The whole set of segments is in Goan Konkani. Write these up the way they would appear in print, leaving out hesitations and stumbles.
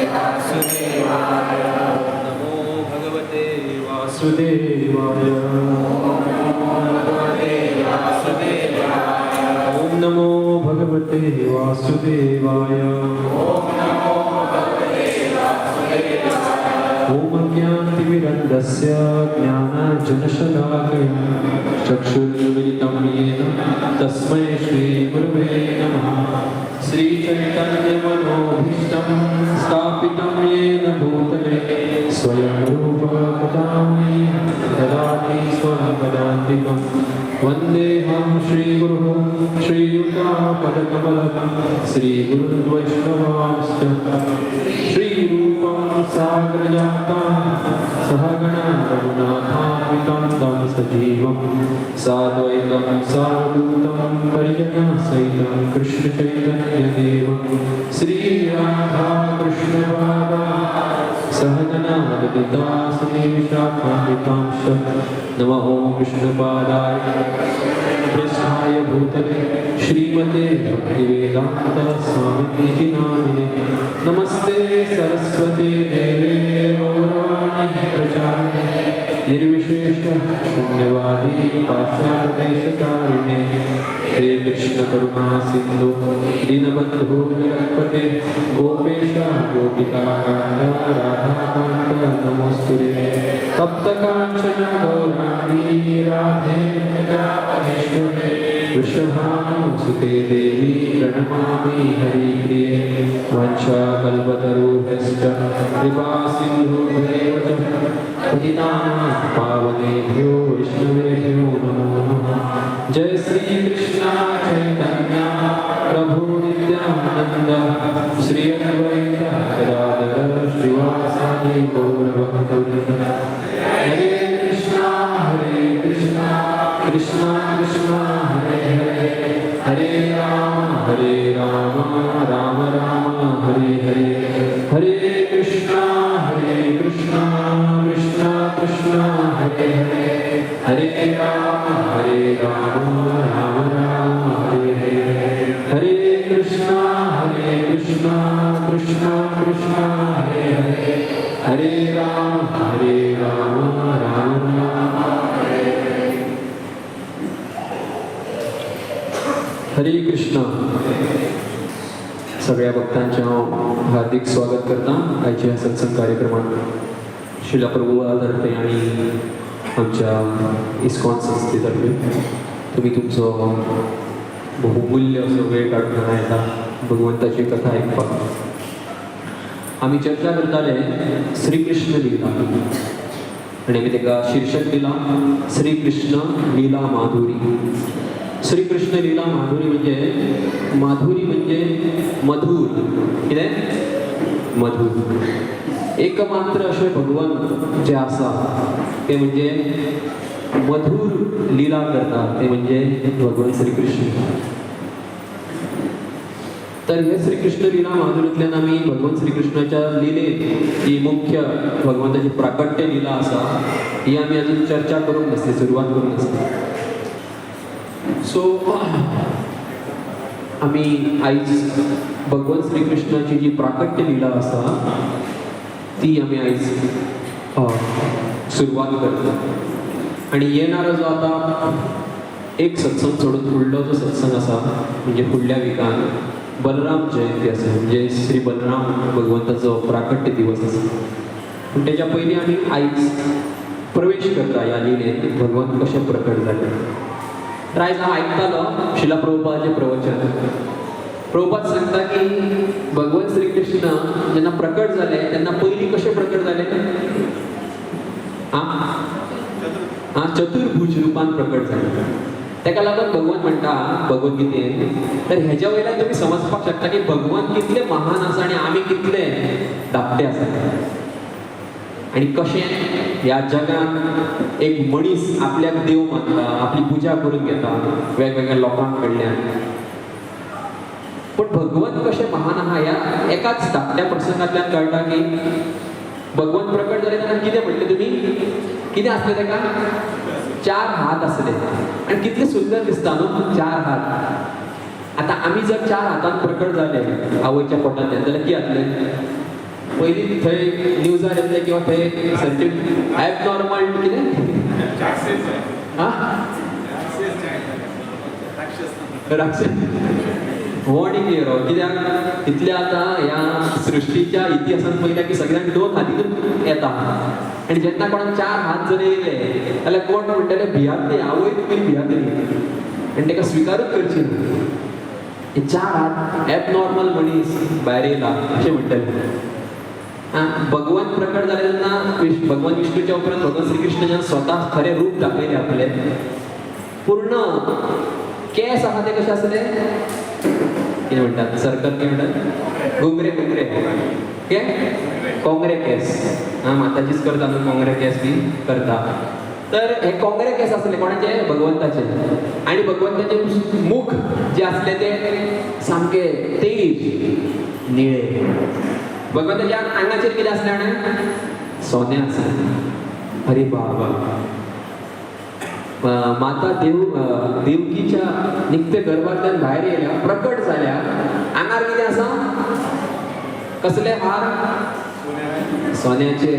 वासुदेवाय। नमो भगवते वासुदेवाय। ॐ नमो भगवते वासुदेवाय। ॐ अज्ञानतिमिरन्दस्य ज्ञानार्जनशलाकया चक्षुर्मिलितं येन तस्मै श्रीगुरवे नमः। श्रीचैतन्यमनोभीष्टं स्थापितं येन भूतले स्वयं रूप कदामि ददाति स्वं पदान्तिकं। वन्देऽहं श्रीगुरुः श्रीयुतापदकमलं श्रीगुरुवैष्णवांश्च श्रीरूपं सागरजातं सहगण रघुनाथान्वितं तं सजीवं साद्वैतं सावधूतं परिजनसहितं कृष्णचैतन्यदेवं। श्रीराधाकृष्णपादा सहगना ललिता श्रीविशाखान्वितांश्च। नमः ॐ विष्णुपादाय पृष्ठाय भूतले श्रीमते भक्तिवेदान्त स्वामिनिति नामिने। नमस्ते सरस्वती देवे गौरवाणी प्रचारिणे निर्विशेष शून्यवादी पाश्चात्यदेशतारिणे। हे कृष्ण करुणा सिंधु दीनबंधु जगत्पते गोपेश गोपिकाकान्त राधाकान्त नमोस्तुते। तप्त कांचन गौरांगी राधे वृन्दावनेश्वरी वृषभानुसुते देवी प्रणमामि हरिप्रिये। वंशाकल्पतरुभ्यश्च कृपा सिन्धुभ्येव च पतितानां पावनेभ्यो वैष्णवेभ्यो नमो नमः। जय श्री कृष्ण चैतन्य प्रभु नित्यानंद श्री अद्वैत गदाधर श्रीवासादि गौरभक्तवृंद। हरे कृष्णा कृष्णा कृष्णा हरे हरे, हरे राम राम राम हरे हरे। हरे कृष्णा कृष्णा कृष्णा हरे हरे, हरे राम राम राम हरे हरे। हरे कृष्णा कृष्णा कृष्णा हरे हरे, हरे राम राम राम हरे हरे। हरे कृष्ण। सगळ्या भक्तांचे हांव हार्दिक स्वागत करता आयच्या सत्संग कार्यक्रमात। श्रीला प्रभुपादातर्फे आणि आमच्या इस्कॉन संस्थेतर्फे तुम्ही तुमचो बहुमूल्य असो वेळ काडून हांगा येता भगवंताची कथा आयकपाक। आमी चर्चा करताले श्रीकृष्ण लीला आणि आमी ताका शीर्षक दिलां श्रीकृष्ण लीला माधुरी। श्रीकृष्ण लीला माधुरी म्हणजे, माधुरी म्हणजे मधुर। कितें मधुर? एकमात्र अशें भगवान जे आसा ते म्हणजे मधुर लीला करता, ते म्हणजे भगवान श्रीकृष्ण। तर हे श्रीकृष्ण लीला माधुरींतल्यान आमी भगवान श्रीकृष्णाच्या लिलेत ही मुख्य भगवंताची प्राकट्य लीला आसा, ही आमी अजून चर्चा करूंक नासली, सुरवात करूंक नासली। सो आमी आयज भगवान श्रीकृष्णाची जी प्राकट्य लीला आसा ती आमी आयज सुरवात करता आणि येणारो जो आतां एक सत्संग सोडून फुडलो जो सत्संग आसा, म्हणजे फुडल्या विकान बलराम जयंती आसा, म्हणजे श्री बलराम भगवंताचो प्राकट्य दिवस आसा। पूण तेच्या पयलीं आमी आयज प्रवेश करता ह्या लिलेंत, भगवंत कशें प्रकट जाले। तर आयज हांव आयकतालो श्रीला प्रभुपादाचें प्रवचन। प्रभुपाद सांगता की भगवान श्रीकृष्ण जेन्ना प्रकट जाले तेन्ना पयलीं कशें प्रकट जाले? आं आं चतुर्भुज रुपान प्रकट जाले। ताका लागून भगवान म्हणटा भगवद्गीतेन, तर हेज्या वयल्यान तुमी समजपाक शकता की भगवान कितले महान आसा आनी आमी कितले धाकटे आसा आनी कशें ह्या जगांत एक मनीस आपल्याक देव मानता, आपली पुजा करून घेता वेगवेगळ्या लोकां कडल्यान, पूण भगवंत कशें महान आहा ह्या एकाच धाकट्या प्रसंगांतल्यान कळटा की भगवंत प्रकट जाले तेन्ना कितें म्हणलें तुमी? कितें आसलें ताका? चार हात आसले आनी कितले सुंदर दिसता न्हू चार हात। आतां आमी जर चार हातान प्रकट जाले आवयच्या पोटांतल्यान जाल्यार कितें जातलें? पयलीं थंय न्यूजार येतलें किंवा थंय सर्टिफिकेट एबनॉर्मल कितें आं राक्षस वॉर्निंग हिरो. कित्याक इतले आतां ह्या सृश्टीच्या इतिहासांत पळयल्या की सगळ्यांक दोन हातीनूच येता आनी जेन्ना कोणाक चार हात जर येयले जाल्यार कोण म्हणटले भियात न्ही, आवय तुमी भियात न्ही आनी ताका स्विकारूच करची न्ही. हे चार हात एबनॉर्मल मनीस भायर येयला अशें म्हणटले. भगवान प्रकट जाले तेन्ना भगवान विष्णूच्या उपरांत भगवान श्री कृष्ण जेन्ना स्वता खरें रूप दाखयलें आपलें, पूर्ण केस आसा ते कशे आसले कितें म्हणटात सर्कल कितें म्हणटात घुंगरे घुंगरे ओके कोंगरे केस. आं माताजीच करता न्हू कोंगरे केस बी करता. तर हे कोंगरे केस आसले कोणाचे भगवंताचे आनी भगवंताचे मुख जे आसले ते सामके तेज निळे. भगवंताच्या आंगाचेर कितें आसलें जाणा सोनें आसलें. अरे बाबा माता देवकीच्या निकते गर्भांतल्यान भायर येयल्या प्रकट जाल्या आंगार कितें आसा कसले हार सोन्याचे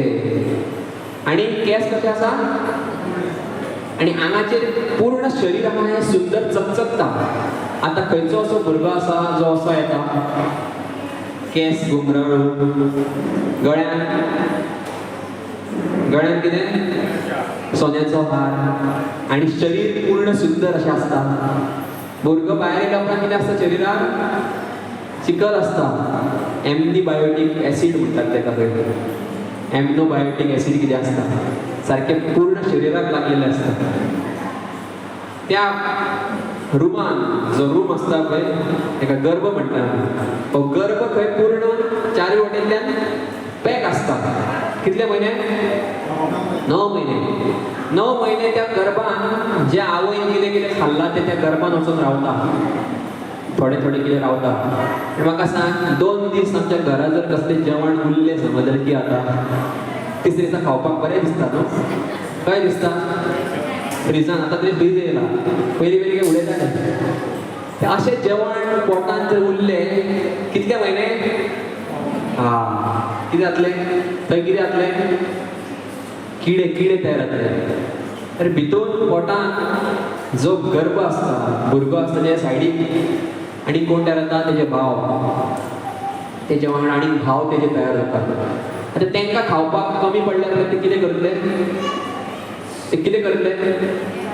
आनी केस कशे आसा आनी आंगाचेर पूर्ण शरीर आहा हें सुंदर चकचकता. आतां खंयचो असो भुरगो आसा जो असो येता केस घुंगराळू गळ्यान गळ्यान कितें सोन्याचो हार आनी शरीर पूर्ण सुंदर अशें आसता. भुरगो भायर येयल्या उपरांत कितें आसता शरिरार चिखल आसता. एमनीबायोटीक एसीड म्हणटात ताका खंय एमनोबायोटीक एसीड कितें आसता सारकें पूर्ण शरिराक लागलेलें आसता. त्या रुमान जो रूम आसता पळय ताका गर्भ म्हणटात. हो गर्भ खंय पूर्ण चारूय वटेंतल्यान पॅक आसता. कितले म्हयने 9 म्हयने. 9 म्हयने त्या गर्भान जे आवयन कितें कितें खाल्लां तें त्या गर्भान वचून रावता थोडे थोडे कितें रावता. आनी म्हाका सांग 2 दीस आमच्या घरा जर कसलें जेवण उरलें समज जाल्यार कितें जाता तिसरे दिसा खावपाक बरें दिसता न्हू काय दिसता फ्रिजान. आतां तरी फ्रीज येयला पयलीं पयलीं कितें उडयताले ते अशें जेवण पोटान जर उरलें कितले म्हयने आं कितें जातलें थंय कितें जातलें किडे किडे तयार जातले. तर भितून पोटान जो गर्भ आसता भुरगो आसता तेज्या सायडीक आनी कोण तयार जाता तेजे भाव तेजे वांगडा आनी भाव तेजे तयार जाता. आतां तांकां खावपाक कमी पडलें जाल्यार ते कितें करतले ते कितें करतले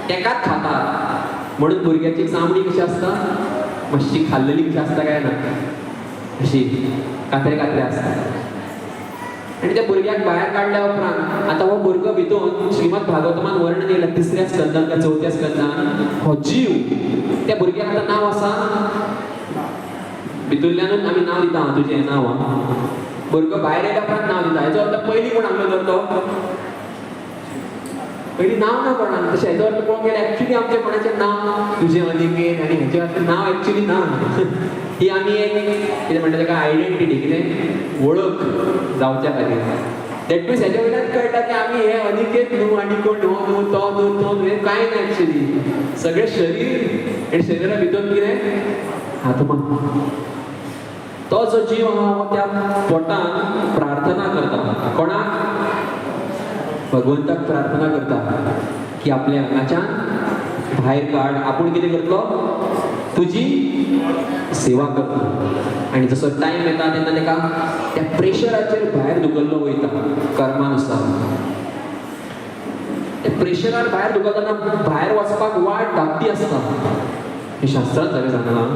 तेकाच खातात. म्हणून भुरग्याची चामडी कशी आसता मातशी खाल्लेली कशी आसता काय ना अशी कात्रे कात्रे आसता. आनी त्या भुरग्याक भायर काडल्या उपरांत आतां हो भुरगो भितून श्रीमद भागवतमान वर्णन येयला 3ऱ्या स्कंदान काय 4थ्या स्कंदान हो जीव त्या भुरग्याक आतां नांव आसा भितुल्ल्यानूच आमी नांव दिता तुजें नांव. भुरगो भायर येयल्या उपरांत नांव दिता. हेजो अर्थ पयलीं कोण आमलो तर तो पयलीं नांव ना कोणाक तशें हेजो अर्थ पळोवंक गेल्यार एक्चुली आमचें कोणाचें नांव तुजें अनिकेत आनी हेजें अर्थ नांव एक्चुली ना. ही आमी एक कितें म्हणटा ताका आयडेंटिटी कितें वळख जावच्या खातीर. That means हेज्या वयल्यान कळटा की आमी हे अनिकेत न्हू आनी कोण हो न्हू तो न्हू तो न्हू हें कांय ना एक्चुली सगळें शरीर आनी शरिरा भितर कितें आत्मा. तो जो जीव आहा हो त्या पोटान प्रार्थना करता कोणाक भगवंताक प्रार्थना करता की आपल्या हांगाच्यान भायर काड आपूण कितें करतलो तुजी सेवा करतलो. आनी जसो टायम येता तेन्ना ताका त्या प्रेशराचेर भायर धुकल्लो वयता कर्मानुसार. त्या प्रेशरार भायर धुकलतना भायर वचपाक वाट धाकटी आसता हें शास्त्रांत सगळें सांगलां.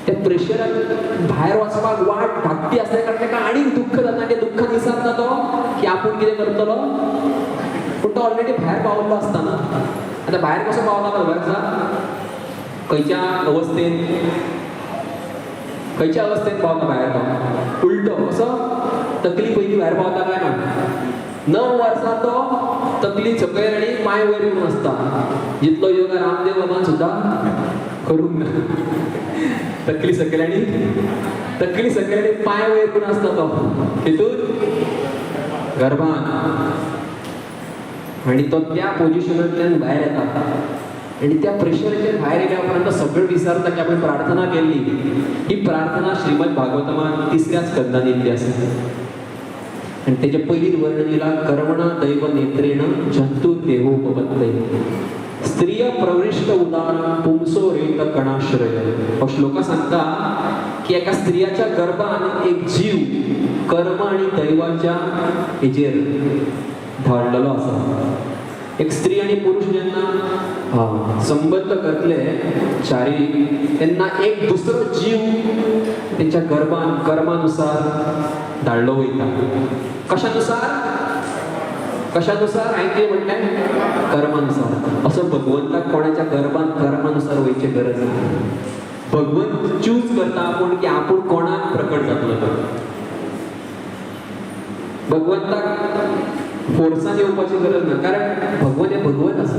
त्या प्रेशराक भायर वचपाक वाट धाकटी आसल्या कारण ताका आनीक दुख्ख जाता आनी त्या दुख्खान विसरता तो की आपूण कितें करतलो पूण तो ऑलरेडी भायर पावल्लो आसता ना. आतां भायर कसो पावला खबर आसा खंयच्या अवस्थेन खंयच्या अवस्थेन पावता भायर तो उलटो कसो तकली पयलीं भायर पावता काय ना. 9 वर्सां तो तकली सकयल आनी पांय वयर करून आसता जितलो योगा रामदेव बाबान सुद्दां करूंक ना. तकली सकयल आनी तकली सकयल आनी पांय वयर करून आसता तो हितून गर्भान आनी तो त्या पोजिशनांतल्यान भायर येता आणि त्या प्रेशराचेर भायर येयल्या उपरांत तो सगळें विसरता की आपण प्रार्थना केल्ली. ही प्रार्थना श्रीमद भागवतमान तिसऱ्या स्कंदान येयल्ली आसा आनी तेजे पयलीं वर्णन येयला, कर्मणा दैव नेत्रेण जंतू देहोपपत्तये स्त्रिय प्रवृष्ट उदार पुंसो रेत कणाश्रय. हो श्लोक सांगता की एका स्त्रियाच्या गर्भान एक जीव कर्म आणि दैवाच्या हेजेर धाडलेलो आसा. एक स्त्री आणि पुरुष जेन्ना संबंध करतले शारीरिक, तेन्ना एक दुसरो जीव तेंच्या गर्भान कर्मानुसार धाडलो वयता. कशानुसार? कशानुसार? हांवें कितें म्हणलें? कर्मानुसार. असो भगवंताक कोणाच्या गर्भान कर्मानुसार वयची गरज ना. भगवंत चूज करता आपूण की आपूण कोणाक प्रकट जातलो तो. भगवंताक फोर्सान येवपाची गरज ना, कारण भगवंत हे भगवंत आसा.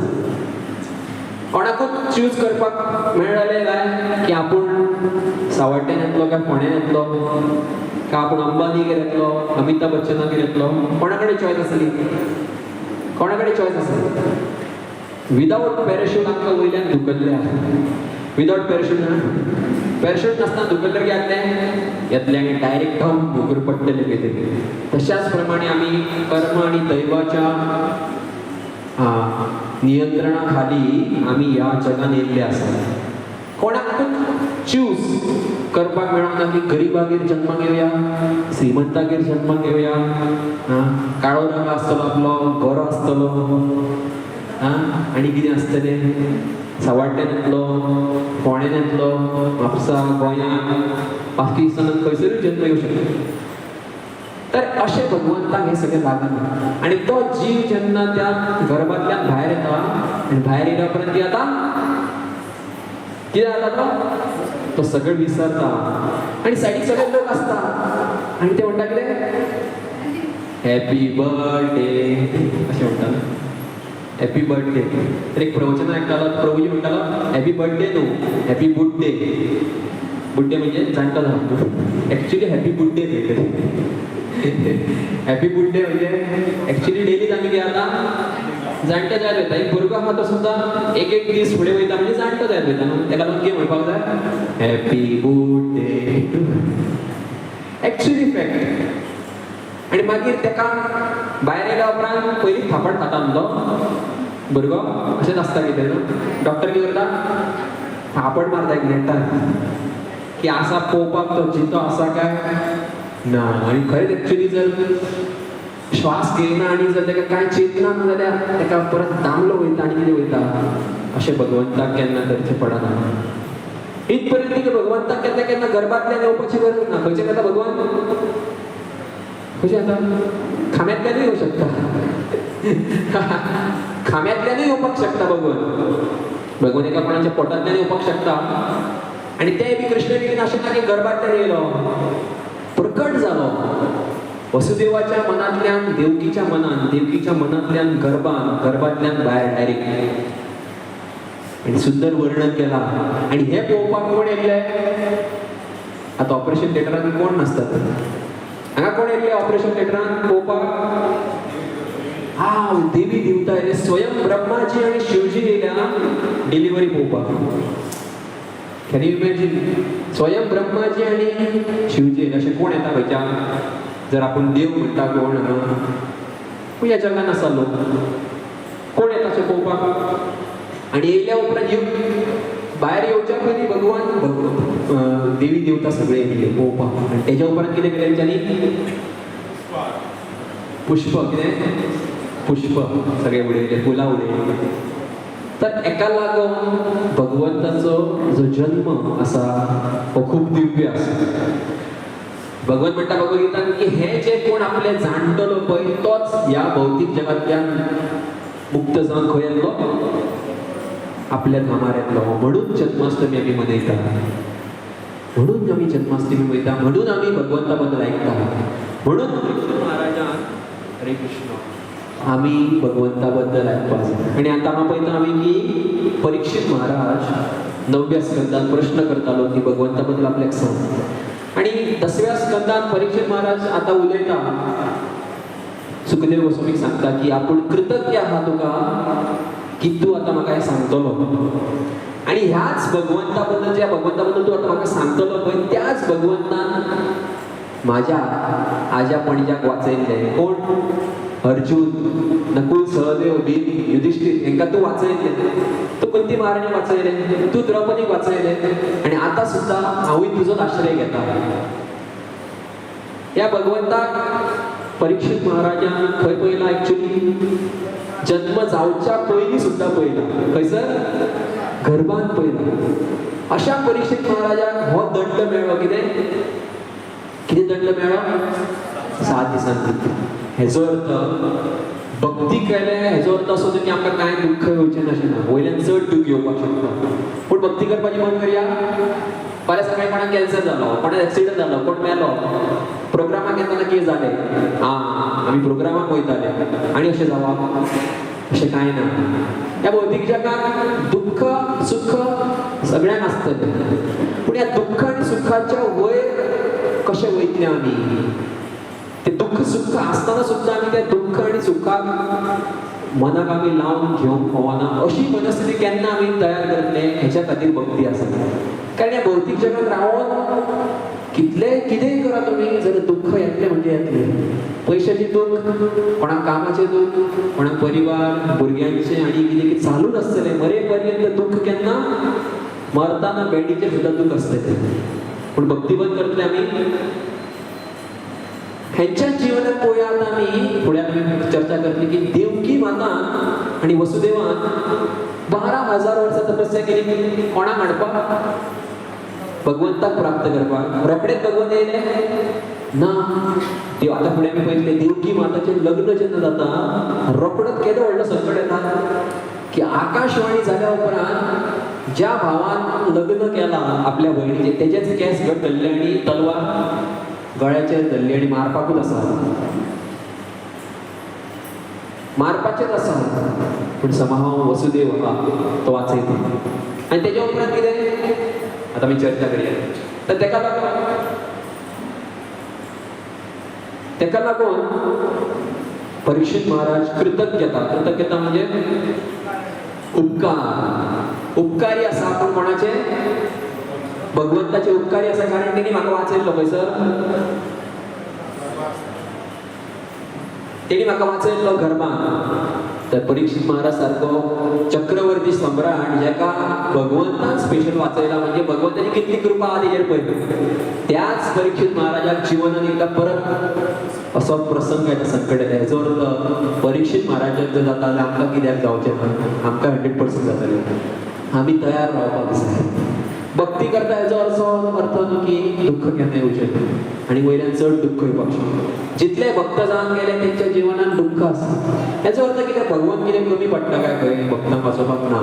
कोणाकूच चूज करपाक मेळ्ळें काय की आपूण सावड्ड्यान येतलो काय फोंड्यान येतलो, काय आपूण अंबानीगेर येतलो, अमिताभ बच्चनागेर येतलो. कोणा कडेन चॉयस आसली? कोणा कडेन चॉयस आसली? विदावट पॅराशूट आमकां वयल्यान धुकल्ल्या. विदावट पॅराशूट ना, पॅराशूट नासतना धुकल्ल्यार कितें जातलें? येतलें आनी डायरेक्ट धम भोंगर पडटलें कितें. तशाच प्रमाणे आमी कर्म आनी दैवाच्या नियंत्रणा खाली आमी ह्या जगान येयल्ले आसा. कोणाकूच चूज करपाक मेळना की गरिबागेर जन्माक येवया, श्रीमंतागेर जन्माक येवया, काळो रंग आसतलो आपलो, गोरो आसतलो, आनी कितें आसतलें, सावड्ड्यान येतलो, फोंड्यान येतलो, म्हापसा, गोंयांत, पाकिस्तानात, खंयसरूय जन्म येवं शकता. तर अशें भगवंताक हें सगळें लागना. आनी तो जीव जेन्ना त्या गर्भांतल्यान भायर येता आनी भायर येयल्या उपरांत ती आतां कितें जाता, तो तो सगळें विसरता आनी सायडीक सगळे लोक आसता आनी ते म्हणटा कितें, हॅपी बर्थडे अशें म्हणटा न्हू, हॅपी बर्थडे. तर एक प्रवचन आयकतालो, प्रभुजी म्हणटालो, हॅपी बर्थडे न्हू, happy good day. Good day म्हणजे जाणटो जावप. एक्चुली हॅपी गुड डे न्ही, हॅपी गुड डे म्हणजे एक्चुली डेलीच आमी कितें जाता, जाणटे जायत वयता. एक भुरगो आहा तो सुद्दां एक एक दीस फुडें वयता, म्हणजे जाणटो जायत वयता न्हू. तेका लागून कितें म्हणपाक जाय, happy good day, actually fact. आनी मागीर तेका भायर येयल्या उपरांत पयलीं थापट खाता न्हू तो भुरगो. अशेंच आसता कितें न्हू, डॉक्टर कितें करता, थापट मारता एक नेटान की आसा पळोवपाक तो जितो आसा काय ना. आनी खरेंच एक्चुली जर श्वास घेयना आनी जर ताका कांय चेतना ना जाल्यार ताका परत दामलो वयता आनी कितें वयता. अशें भगवंताक केन्ना करचें पडना. इतपर्यंत की भगवंताक केन्ना केन्ना गर्भांतल्यान येवपाची गरज ना. खंयच्यान येता भगवान? खंयच्यान येता? खांब्यांतल्यानूय येवं शकता, खांब्यांतल्यानूय येवपाक शकता भगवान. भगवान एका कोणाच्या पोटांतल्यान येवपाक शकता. आनी ते बी कृष्ण बी अशें ना की गर्भांतल्यान येयलो, प्रकट जालो वसुदेवाच्या मनांतल्यान, देवकीच्या मनान, देवकीच्या मनांतल्यान गर्भान, गर्भांतल्यान भायर डायरेक्ट. आनी सुंदर वर्णन केलां. आनी हें पळोवपाक कोण येयल्ले? आतां ऑपरेशन थिएटरान कोण नासतात. हांगा कोण येयल्ले ऑपरेशन थिएटरान पळोवपाक? हा, देवी देवता येयले. स्वयं ब्रह्माजी आणि शिवजी येयल्या डिलिव्हरी पळोवपाक. Can you imagine? स्वयं ब्रह्माजी आणि शिवजी येयले. अशें कोण येता खंयच्या? जर आपूण देव म्हणटा कोण हांगा ह्या जगान आसा लोक, कोण येता अशें पळोवपाक? आनी येयल्या उपरांत येव भायर येवच्या पयलीं भगवान देवी देवता सगळे येयले पळोवपाक. आनी तेज्या उपरांत कितें केलें तेंच्यांनी? पुष्प, कितें पुष्प सगळे उडयले, फुलां उडयली. तर एका लागून भगवंताचो जो जन्म आसा हो खूब दिव्य आसा. भगवंत म्हणटा भगवद्गीतान की हे जे कोण आपले जाणटलो पळय, तोच ह्या भौतीक जगांतल्यान मुक्त जावन खंय येतलो? आपल्या धामार येतलो. म्हणून जन्माष्टमी आमी मनयता, म्हणून आमी जन्माष्टमी मनयता, म्हणून आमी भगवंता बद्दल आयकता, म्हणून कृष्ण महाराजान, हरे कृष्ण, आमी भगवंता बद्दल आयकपाक जाय. आनी आतां हांगा पळयता आमी की परीक्षित महाराज नव्या स्कंदान प्रश्न करतालो की भगवंता बद्दल आपल्याक सांग. आनी दसव्या स्कंदान परीक्षित महाराज आतां उलयता, सुखदेव गोस्वामीक सांगता की आपूण कृतज्ञ आहा तुका. की तूं आतां म्हाका हें सांगतलो आनी ह्याच भगवंता बद्दल, ज्या भगवंता बद्दल तूं आतां म्हाका सांगतलो पळय, त्याच भगवंतान म्हाज्या आज्या पणज्याक वाचयल्लें. कोण? अर्जुन, नकुल, सहदेव, भीम, युधिष्ठिर हेंकां तूं वाचयल्लें, तूं कुंती महाराणी वाचयलें, तूं द्रौपदीक वाचयलें आनी आतां सुद्दां हांवूय तुजोच आश्रय घेता. ह्या भगवंताक परीक्षित महाराजान खंय पळयला? एक्चुअली जन्म जावच्या पयलीं सुद्दां पळयला. खंयसर? गर्भान पळयला. अशा परीक्षित महाराजाक हो दंड मेळ्ळो. कितें कितें दंड मेळ्ळो? 7 दिसांनी. हेजो अर्थ भक्ती केले हेजो अर्थ असो की आमकां कांय दुख्ख येवचें ना अशें ना, वयल्यान चड दुख्ख येवपाक शकता. पूण भक्ती करपाची बंद करया. फाल्यां सकाळीं कोणाक कॅन्सर जालो, कोणाक एक्सिडंट जालो, कोण मेलो, प्रोग्रामाक येतना कितें जालें, आं आमी प्रोग्रामाक वयताले आनी अशें जावप, अशें कांय ना. ह्या भौतीक जगांत दुख्ख सुख सगळ्यांक आसतलें, पूण ह्या दुख्ख आनी सुखाच्या वयर कशें वयतले आमी? ते दुख्ख सुख आसतना सुद्दां आमी त्या दुख्ख आनी सुखाक मनाक आमी लावन घेवंक फावना. अशी मनस्थिती केन्ना आमी तयार करतले? हेच्या खातीर भक्ती आसा. कारण ह्या भौतीक जगांत रावोन कितलें कितेंय करा तुमी, जाल्यार दुख्ख येतलें म्हणजे येतलें. पयशाचें दुख्ख, कोणाक कामाचें दुख्ख, कोणाक परिवार भुरग्यांचें आनी कितें कितें चालूच आसतलें मरे पर्यंत दुख्ख. केन्ना मरताना बेडीचेर सुद्दां दुख्ख आसतलें. पूण भक्ती बंद करतले आमी? हेंच्या जिवनात पळोवया आमी, फुडें आमी चर्चा करतली की देवकी माता आनी वसुदेवान 12,000 वर्सां तपस्या केली. कोणाक हाडपाक? भगवंताक प्राप्त करपाक. रोखडेच भगवंत येयले ना. देव आतां फुडें आमी पळयतले, देवकी माताचें लग्न जेन्ना जाता, रोखडोच केदो व्हडलो संकट येता की आकाशवाणी जाल्या उपरांत ज्या भावान लग्न केलां आपल्या भयणीचें, तेजेच केंस घट धरले आनी तलवार गळ्याचेर धरली आनी मारपाकूच आसा, मारपाचेच आसा. पूण समाहाव वसुदेव आहा तो वाचयता. आनी तेज्या उपरांत कितें, आतां आमी चर्चा करया. तर तेका लागून परीक्षित महाराज कृतज्ञता, कृतज्ञता म्हणजे उपकार, उपकारी आसा. आपूण कोणाचे? भगवंताचे उपकारी आसा, कारण तेणी म्हाका वाचयल्लो. खंयसर तेणी म्हाका वाचयल्लो? गर्भान. तर परीक्षित महाराज सारको चक्रवर्ती सम्राट जेका भगवंतान स्पेशल वाचयला, म्हणजे भगवंताची कितली कृपा आहा तेजेर पळय. त्याच परीक्षित महाराजाक जिवनान एकदा परत असो प्रसंग येता, संकट येता. हेजो अर्थ परीक्षित महाराजाक जर जाता जाल्यार आमकां कित्याक जावचें ना? आमकां 100% जातलें. आमी तयार रावपाक जाय. भक्ती करता हेजो असो अर्थ न्हू की दुख्ख केन्ना येवचें ना आनी वयल्यान चड दुख्ख येवपाक शकता. जितले भक्त जावन गेले तेंच्या जिवनान दुख्ख आसा. हेजो अर्थ कितें, भगवंत कितें कमी पडटा काय खंय भक्तांक वाचोवपाक? ना.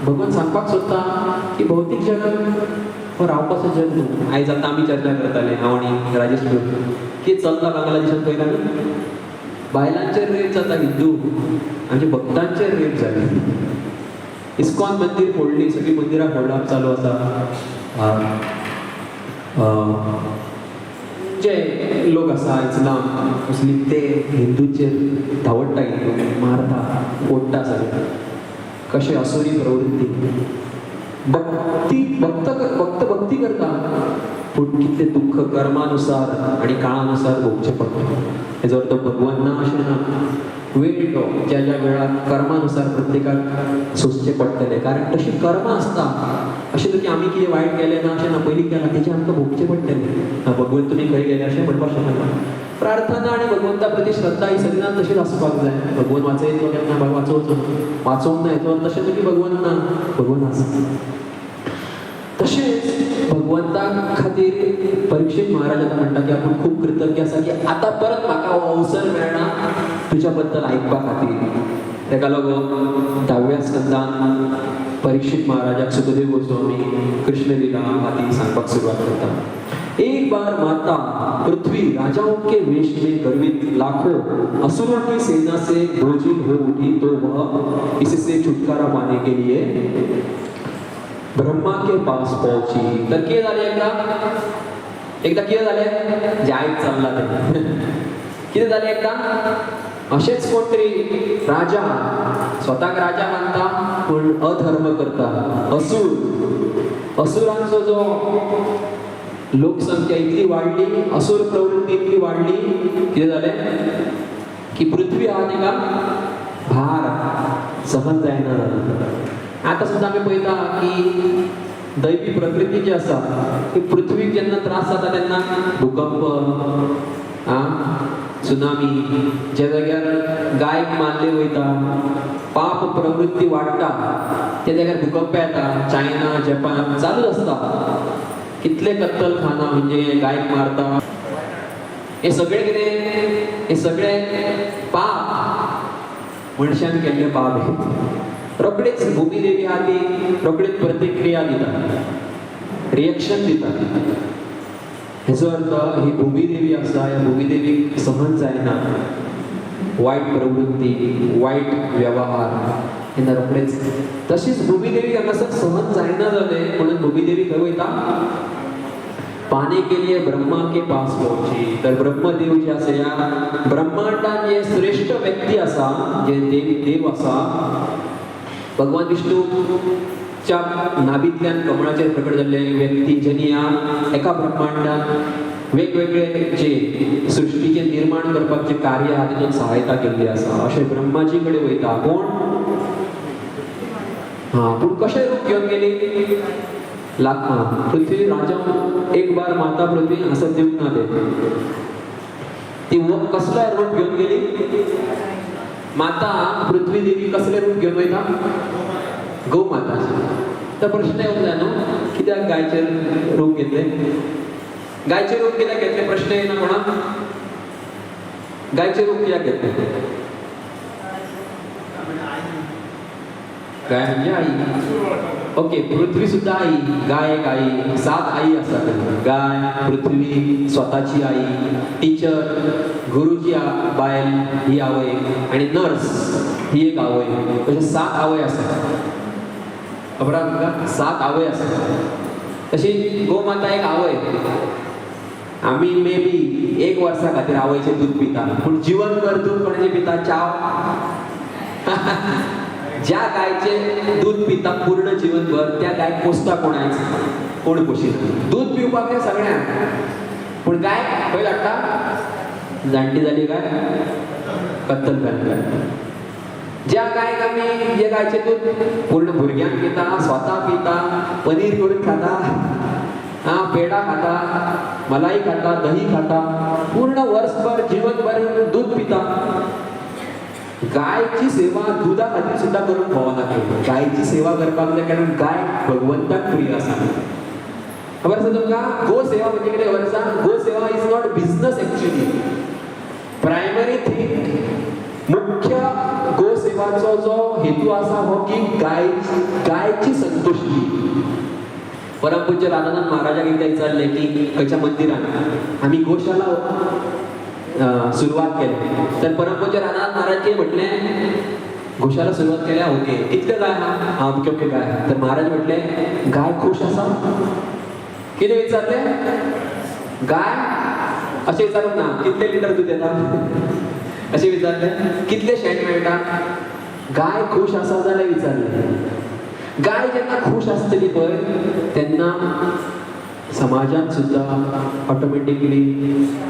भगवंत सांगपाक सोदता की भौतीक जगात हो रावपाचो जग न्हू. आयज आतां आमी चर्चा करताले, हांव आनी राजेश, की चल्ला बांगलादेशांत पळयला न्हू, बायलांचेर रेप जाता, हिंदू आमच्या भक्तांचेर रेप जाले, इस्कॉन मंदीर फोडली, सगळीं मंदिरां फोडप चालू आसा. जे लोक आसा इस्लाम मुस्लीम, ते हिंदूचेर धांवडटा, हिंदू मारता, फोडटा सगळें. कशें असुरी प्रवृत्ती. भक्ती भक्त भक्त भक्ती करता, पूण कितलें दुख्ख कर्मानुसार आनी काळानुसार भोगचें पडटा. हेजो अर्थ भगवान ना अशें ना. वेळ तो ज्या ज्या वेळार कर्मानुसार प्रत्येकाक सोंसचें पडटलें, कारण तशी कर्मां आसता. अशें न्हू की आमी कितें वायट केलें ना अशें ना, पयलीं केलां तेजें आमकां भोगचें पडटलें. भगवंत तुमी खंय गेले अशें म्हणपाक शकना. प्रार्थना आनी भगवंता प्रती श्रद्धा ही सगळ्यांत तशीच आसपाक जाय. भगवंत वाचयतलो केन्ना, वाचोवचो, वाचोवंक ना हेजो अर्थ तशें न्हू की भगवंत ना, भगवंत आसा. तशेंच भगवंता खातीर परीक्षित महाराज आतां म्हणटा की आपूण खूब कृतज्ञ आसा की आतां परत म्हाका हो अवसर मेळना तुज्या बद्दल आयकपा खातीर. तेका लागून 10व्या स्कंदान परीक्षित महाराजाक सुखदेव गोस्वामी कृष्ण लीला खातीर सांगपाक सुरवात करता. एक बार माता पृथ्वी राजाओं के वेश में गर्वित लाखों असुरों की सेना से बोझिल हो उठी, तो वह इससे छुटकारा पाने के लिए ब्रह्मा के पास पहुंची. तर कितें जालें, एकदा एकदा कितें जालें, जे आयज चल्लां तें कितें जालें, एकदा अशेंच कोण तरी राजा, स्वताक राजा मानता पूण अधर्म करता, असूर, असुरांचो जो लोकसंख्या इतली वाडली, असुर प्रवृत्ती इतली वाडली, कितें जालें की पृथ्वी आहा तिका भार सहन जायना जालो. आतां सुद्दां आमी पळयता की दैवी प्रकृती जी आसा ती पृथ्वीक जेन्ना त्रास जाता तेन्ना भूकंप, सुनामी, ज्या जाग्यार गायक मारले वयता, पाप प्रवृत्ती वाडटा त्या जाग्यार भूकंप येता. चायना, जपान चालूच आसता, कितले कत्तलखाना म्हणजे गायक मारता. हे सगळे कितें, हे सगळे पाप, मनशान केल्ले पाप. हे रोखडीच भूमिदेवी आहा ती रोखडीच प्रतिक्रिया दिता, रिएक्शन दिता. हेचो अर्थ ही भूमिदेवी आसा, ह्या भूमिदेवीक सहन जायना वायट प्रवृत्ती, वायट व्यवहार, तेन्ना रोखडेच. तशीच भूमिदेवी हांगासर सहन जायना जालें म्हणून भूमिदेवी खंय वयता? पाने के लिए ब्रह्मा के पास पहुंची. तर ब्रह्मदेव जे आसा, ह्या ब्रह्मांडान जे श्रेष्ठ व्यक्ती आसा, जे देव देव आसा, भगवान विष्णूच्या नाभींतल्यान कमळाचेर प्रकट जाल्ले व्यक्ती, ज्यांनी ह्या एका ब्रह्मांडान वेगवेगळे जे सृश्टीचें निर्माण करपाक जे कार्य आहा तितून सहायता केल्ली आसा, अशें ब्रह्माजी कडेन वयता. कोण? हां, पूण कशें रूप घेवन गेली? लाख पृथ्वी राजा एक बार माता पृथ्वी असं दिवंक ना ते ती कसलो रूप घेवन गेली माता पृथ्वी देवी? कसलें रूप घेवन वयता? गौ माता. तर प्रश्न येवंक जाय न्हू, कित्याक गायचें रूप घेतलें? गायचें रूप कित्याक घेतलें? प्रश्न येना कोणाक? गायचें रूप कित्याक घेतलें? गाय म्हणजे आई. ओके, पृथ्वी सुद्धा आई, गाय एक आई, 7 आई आसात. गाय, पृथ्वी, स्वताची आई, टीचर, गुरुची बायल ही आवय, आणि नर्स ही एक आवय. अशे 7 आवय आसात. खबर आसा तुमकां? 7 आवय आसात. तशी गोमाता एक आवय. आमी मे बी एक वर्सा खातीर आवयचें दूद पिता, पूण जीवनभर दूद कोणाचें पिता? चाव. ज्या गायचें दूद पिता पूर्ण जीवनभर त्या गायक पोसता कोण आयज? कोण पोशिना. दूद पिवपाक जाय सगळ्यांक, पूण गाय खंय धाडटा? जाणटी जाली काय कत्तल खान्याक. ज्या गायक आमी जे गायचें दूद पूर्ण भुरग्यांक पिता, स्वता पिता, पनीर करून खाता, हां, पेडा खाता, मलाई खाता, दही खाता, पूर्ण वर्सभर जीवनभर दूध पिता. गायची सेवा दुदा खातीर सुद्दां करूंक फावना. गायची सेवा करपाक जाय, कारण गाय भगवंताक प्रिय आसा. खबर आसा तुमकां? गो सेवा म्हणजे कितें खबर आसा? गो सेवा is not business actually. Primary thing, मुख्य गो सेवाचो जो हेतू आसा हो की गायची संतुष्टी. परमपूज्य राधानंद महाराजाक एकदां विचारलें की खंयच्या मंदिरान आमी गोशाला सुरवात केली, तर परमपूज्य राधानंद महाराज कितें म्हटलें? गोशाला सुरवात केल्या, ओके, कितल्यो गाय आहा? हां, ओके ओके गाय. तर महाराज म्हटले, गाय खुश आसा? कितें विचारलें? गाय अशें विचारूंक ना, कितले लिटर दूद येता अशें विचारलें, कितले शेण मेळटा? गाय खुश आसा जाल्यार विचारलें. गाय जेन्ना खुश आसतली पळय तेन्ना समाजांत सुद्दां ऑटोमॅटिकली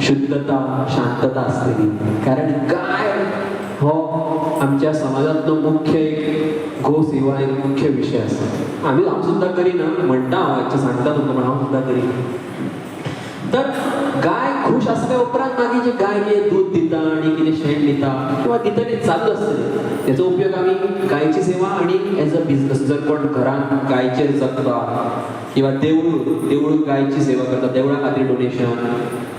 शुद्धता, शांतता आसतली. कारण गाय हो आमच्या समाजांतलो मुख्य एक गो सेवा एक मुख्य विशय आसा. आमी हांव सुद्दां करिना म्हणटा, हांव हाचें सांगता तुमकां, पण हांव सुद्दां करिना. तर गाय खुश आसल्या उपरांत मागीर जे गाय कितें दूद दिता आनी कितें शेण दिता किंवा दितली चालू आसतली, तेचो उपयोग आमी गायची सेवा आनी एज अ बिजनस. जर कोण घरान गायचेर जगता किंवा देवूळ गायची सेवा करता, देवळा खातीर डोनेशन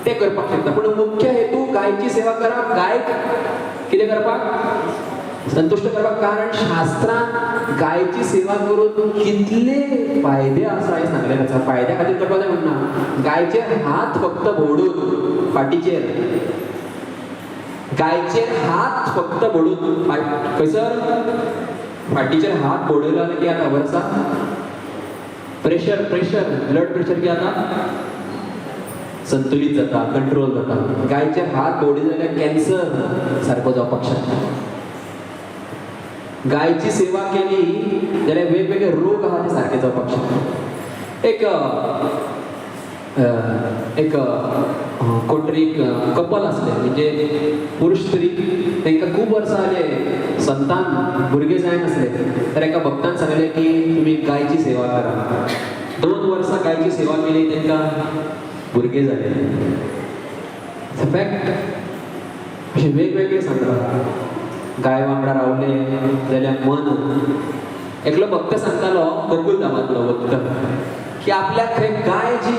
ते करपाक शकता. पूण मुख्य हेतू गायची सेवा करप, गायक कितें करपाक? संतुश्ट करपाक. कारण शास्त्रान गायची सेवा करून कितले फायदे आसा हे सांगलेले आसा. फायद्या खातीर करपाक जाय म्हणना, गायचेर हात फक्त भोंवडून, फाटीचेर गायचेर हात फक्त भोंवडून, खंयसर फाटीचेर हात भोंवडयलो जाल्यार कितें जाता खबर आसा? प्रेशर, प्रेशर, ब्लड प्रेशर कितें जाता? संतुलीत जाता, कंट्रोल जाता. गायचेर हात भोंवडी जाल्यार कॅन्सर सारको जावपाक शकता. गायची सेवा केली जाल्यार वेगवेगळे रोग आहा ते सारके जावपाक शकता. एक एक कोण तरी एक कपल आसलें, म्हणजे पुरुष स्त्री. तांकां खूब वर्सां जाले संतान भुरगें जायनासले. तर एका भक्तान सांगलें की तुमी गायची सेवा करा. 2 वर्सां गायची सेवा केली, तांकां भुरगें जाले. फॅक्ट. अशें वेगवेगळे सांगता. गाय वांगडा रावले जाल्यार मन, एकलो भक्त सांगतालो, गोकुल धामांतलो भक्त, की आपल्याक खंय गाय जी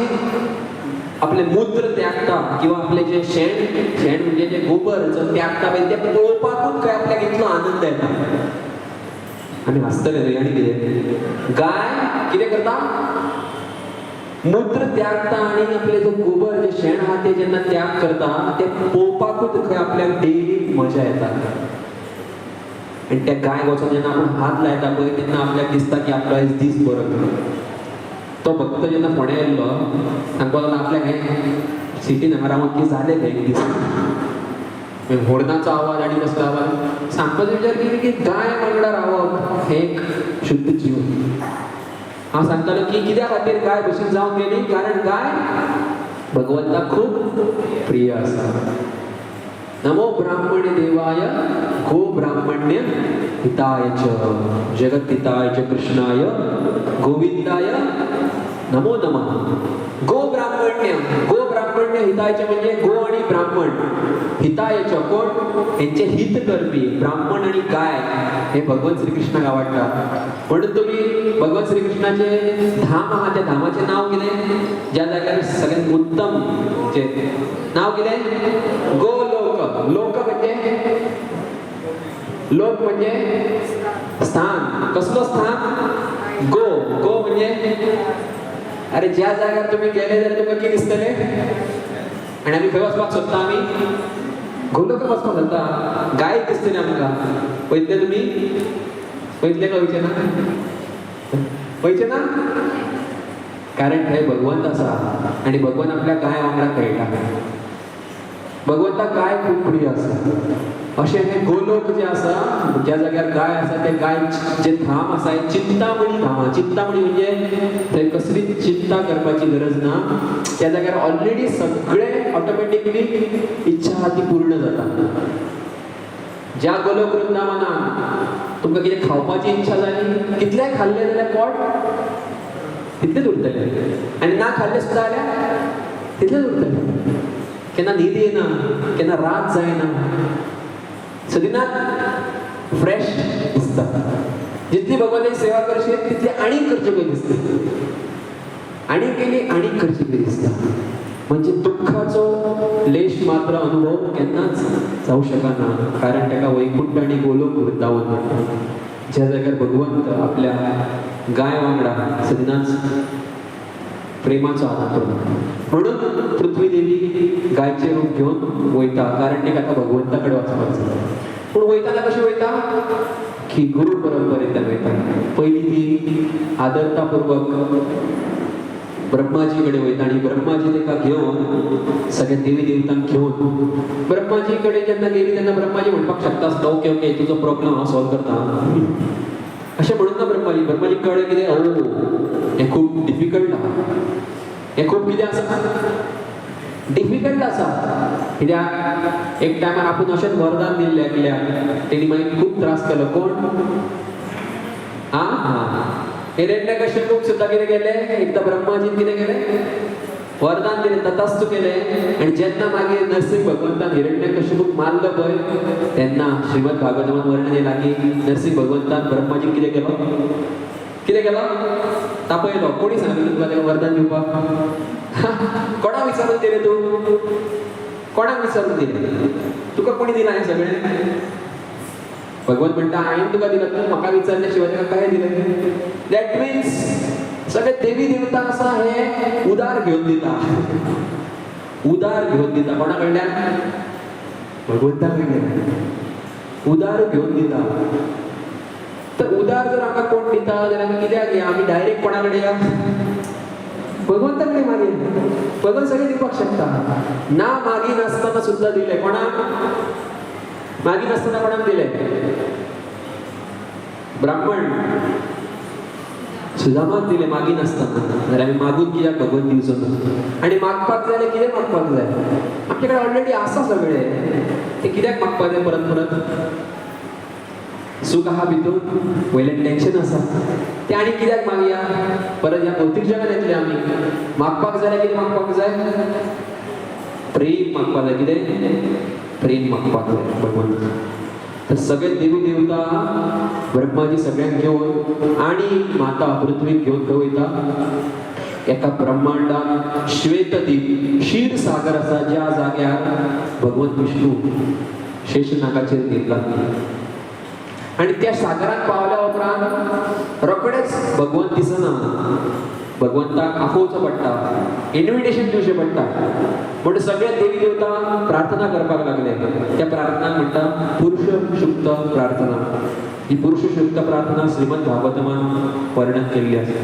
आपले मूत्र त्यागता किंवा आपले जे शेण, शेण म्हणजे जे गोबर जो त्यागता पळय, ते पळोवपाकूच खंय आपल्याक इतलो आनंद येता. आमी हांसतले न्हय? आनी कितें, गाय कितें करता? मूत्र त्यागता आणि आपले जो गोबर, जे शेण आहा ते जेन्ना त्याग करता ते पळोवपाकूच खंय आपल्याक डेली मजा येता. आनी त्या गायक वचून जेन्ना आपूण हात लायता पळय, तेन्ना आपल्याक दिसता की आपलो आयज दीस बरो गेलो. तो भक्त जेन्ना फोंड्या येयल्लो, सांगपाक लागलो, आपल्याक हें सिटीन हांगा रावन कितें जालें खंय एक दीस, मागीर होर्नाचो आवाज आनी कसलो आवाज. सांगपाचो विचार कितें की गाय वांगडा रावप हें एक शुद्ध जीवन. हांव सांगतालो की कित्या खातीर गाय भशेन जावन गेली, कारण गाय भगवंताक खूब प्रिय आसा. नमो ब्राह्मण्य देवाय गो ब्राह्मण्य हिताय च जगत हिताय च कृष्णाय गोविंदाय नमो नमः. गो ब्राह्मण्य, गो ब्राह्मण्य हिताय च म्हणजे गो आणि ब्राह्मण, हिताय च कोण? हेंचे हित करपी ब्राह्मण आणि गाय हे भगवान श्रीकृष्णाक आवडटा. म्हणून तुम्ही भगवान श्रीकृष्णाचे धाम आहा, त्या धामाचें नाव कितें? ज्या जाग्यार सगळ्यात उत्तम जे नाव कितें? गोलोक. लोक म्हणजे, लोक म्हणजे स्थान. कसलो स्थान? गो. गो म्हणजे अरे, ज्या जाग्यार तुम्ही गेले जाल्यार तुमकां कितें दिसतलें? आनी आमी खंय वचपाक सोदता? आमी गोलोक वचपाक सोदता. गाय दिसतली आमकां. वयतले तुमी? वयतले काय वयचे ना? वयचे ना, कारण थंय भगवंत आसा आनी भगवान आपल्या गाय वांगडा खेळटा. भगवंताक गाय खूब प्रिय आसा. अशें हें गोलोक जें आसा, ज्या जाग्यार गाय आसा, ते गाय जे धाम आसा, हें चिंतामणी धाम. चिंतामणी म्हणजे थंय कसलीच चिंता करपाची गरज ना. त्या जाग्यार ऑलरेडी सगळें ऑटोमॅटिकली इच्छा आहा ती पूर्ण जाता. ज्या गोलोक वृंदावनान तुमकां कितें खावपाची इच्छा जाली, कितलेंय खाल्लें जाल्यार पोट तितलेंच उरतलें आनी ना खाल्लें सुद्दां जाल्यार तितलेंच उरतलें. केन्ना न्हीद येना, केन्ना रात जायना, सदिनात फ्रेश दिसता. जितली भगवंताची सेवा करशीत तितली आनीक करची कशी दिसता, आनी केली आनीक करची कशी दिसता. म्हणजे दुःखाचो लेश मात्र अनुभव केन्नाच जावं शकना, कारण ताका वैकुंठ आनी गोलोक वृंदावन म्हणटा, ज्या जाग्यार भगवंत आपल्या गाय वांगडा सदनाच प्रेमाचो आदार करता. म्हणून पृथ्वी देवी गायचे रूप घेवन वयता, कारण तिका आतां भगवंता कडेन वचपाक जाय. पूण वयताना कशी वयता? की गुरु परंपरेंतल्यान वयता. पयली ती आदरतापूर्वक ब्रह्माजी कडेन वयता आनी ब्रह्माजी ताका घेवन सगळ्या देवी देवतांक घेवन ब्रह्माजी कडेन जेन्ना गेली तेन्ना ब्रह्माजी म्हणपाक शकता आसलो, ओके ओके, तुजो प्रॉब्लम हांव सॉल्व करता, अशें म्हणून ना ब्रह्माजी. ब्रह्माजी कळ्ळें कितें, ओ, हें खूब डिफिकल्ट आहा, हें खूब कितें आसा, डिफिकल्ट आसा. कित्याक एक टायमार आपूण अशेंच वरदान दिल्लें एकल्याक, तेणी मागीर खूब त्रास केलो. कोण? आं हां, हिरण्यकश्यपूक सुद्दां कितें केलें? एकदां ब्रह्माजीन कितें केलें? वरदान दिलें, तथास्तु केलें. आनी जेन्ना मागीर नरसिंह भगवंतान हिरण्यकश्यपूक मारलो पळय, तेन्ना श्रीमद भागवतान वर्णन येयलां की नरसिंह भगवंतान ब्रह्माजीक कितें केलो? कितें केलो? तापयलो. कोणी सांगलें तुका ताका वरदान दिवपाक? कोणाक विचारून दिलें तूं? कोणाक विचारून दिलें? तुका कोणी दिलां हें सगळें? भगवंत म्हणटा, हांवें तुका दिलां, तूं म्हाका विचारल्या शिवाय ताका काय दिलें? That means सगळे देवी देवता आसा हे उदार घेवन दिता, उदार घेवन दिता. कोणा कडल्यान? भगवंता कडल्यान उदार घेवन दिता. तर उदार जर आमकां कोण दिता जाल्यार आमी कित्याक या? आमी डायरेक्ट कोणा कडेन या? भगवंता कडेन. मागया, भगवंत सगळें दिवपाक शकता. ना मागी नासतना सुद्दां दिलें. कोणाक मागी नासतना कोणाक दिलें? ब्राह्मण सुदामाक दिलें मागी नासतना. जाल्यार आमी मागून कित्याक भगवंत दिवचो ना? आनी मागपाक जाय जाल्यार कितें मागपाक जाय? आमचे कडेन ऑलरेडी आसा सगळें, तें कित्याक मागपाक जाय परत परत? सूख आहा भितून, वयल्यान टेन्शन आसा, तें आनी कित्याक मागया? परत ह्या भौतीक जगान येतले आमी. मागपाक जाय जाल्यार कितें मागपाक जाय? प्रेम मागपाक जाय. कितें? प्रेम मागपाक जाय भगवंत. तर सगळे देवी देवता ब्रह्माजी सगळ्यांक घेवन आनी माता पृथ्वीक घेवन खंय वयता? एका ब्रह्मांडात श्वेतदीप क्षीरसागर आसा, ज्या जाग्यार भगवंत विष्णू शेषनागाचेर न्हिदला. आनी त्या सागरात पावल्या उपरांत रोखडेच भगवंत दिसना. भगवंताक आफोवचो पडटा, इन्विटेशन दिवचें पडटा. म्हणून सगळे देवी देवता प्रार्थना करपाक लागले. त्या प्रार्थनाक म्हणटा पुरुष सुक्त प्रार्थना. ही पुरुष सुक्त प्रार्थना श्रीमद भागवतमान वर्णन केल्ली आसा.